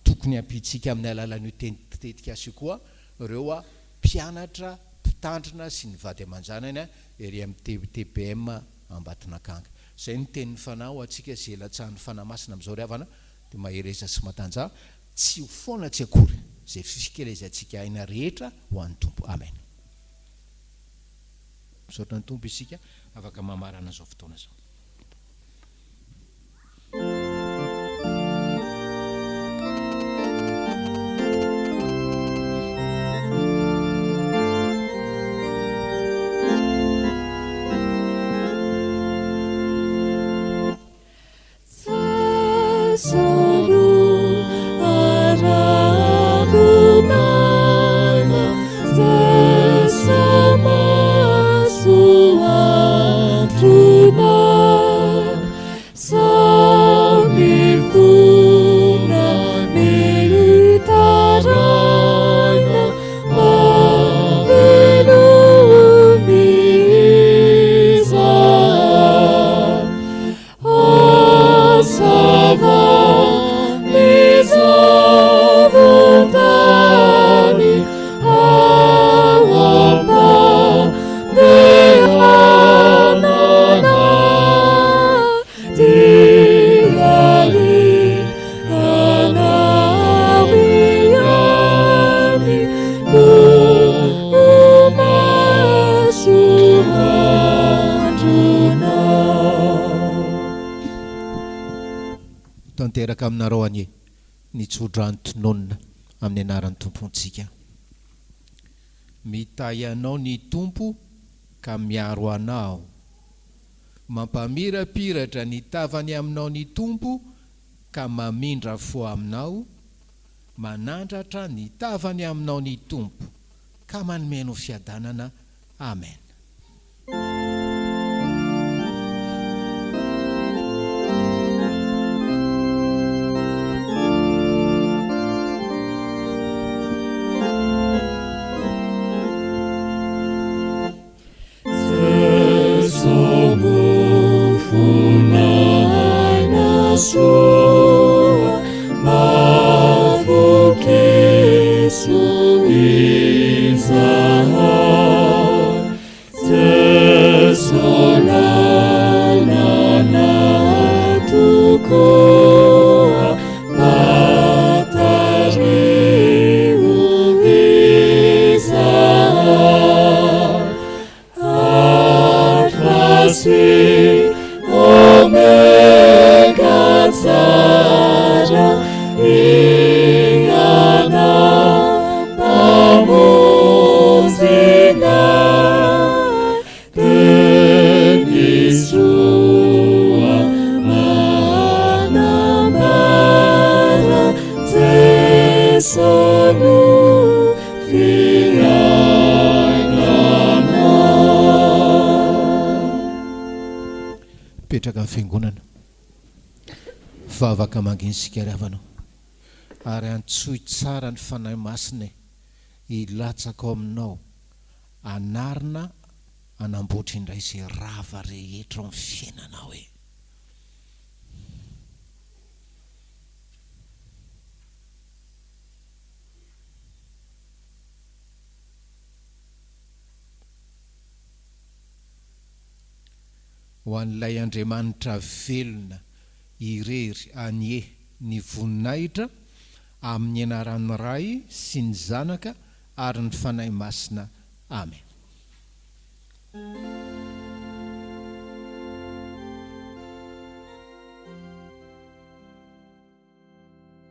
tokony hampiantsika amin'ny alalan'io tetikasa io koa ireo mpianatra, mpitandrina sy ny vady aman-janany ery amin'ny TPM Ambatonakanga. Izay no tenin'ny Fanahy ho antsika izay latsahan'ny Fanahy Masina amin'izao ry havana dia mahereza sy matanjaha, tsy ho foana tsy akory izay fikelezantsika aina rehetra ho an'ny Tompo. Amen. Misaotra ny Tompo isika afaka mamarana izao fotoana izao. tanteraka aminareo anie ny tsodrano tononina amin'ny anaran'ny Tompontsika. Mitahy anao ny Tompo ka miaro anao. Mampamirapiratra ny tavany aminao ny Tompo ka mamindra fo aminao, manandratra ny tavany aminao ny Tompo ka manome anao fiadanana. Amen. Jeso mofon'aina soa, mahavoky izahay. Jeso lalana tokoa, Matariho izahay. Alfa sy Omega tsara Ianao Mpamonjinay Teny soa manambara Jeso no fiainana. Mipetraka ny fiangonana. Vavaka mangina isika ry havana o. Ary antsoy tsara ny Fanahy Masina e, hilatsaka ao aminao, hanarina, hanamboatra indray izay rava rehetra ao amin'ny fiainanao e. Ho an'ilay Andriamanitra velona irery anie ny voninahitra, amin'ny anaran'ny Ray sy ny Zanaka ary ny Fanahy Masina. Amen.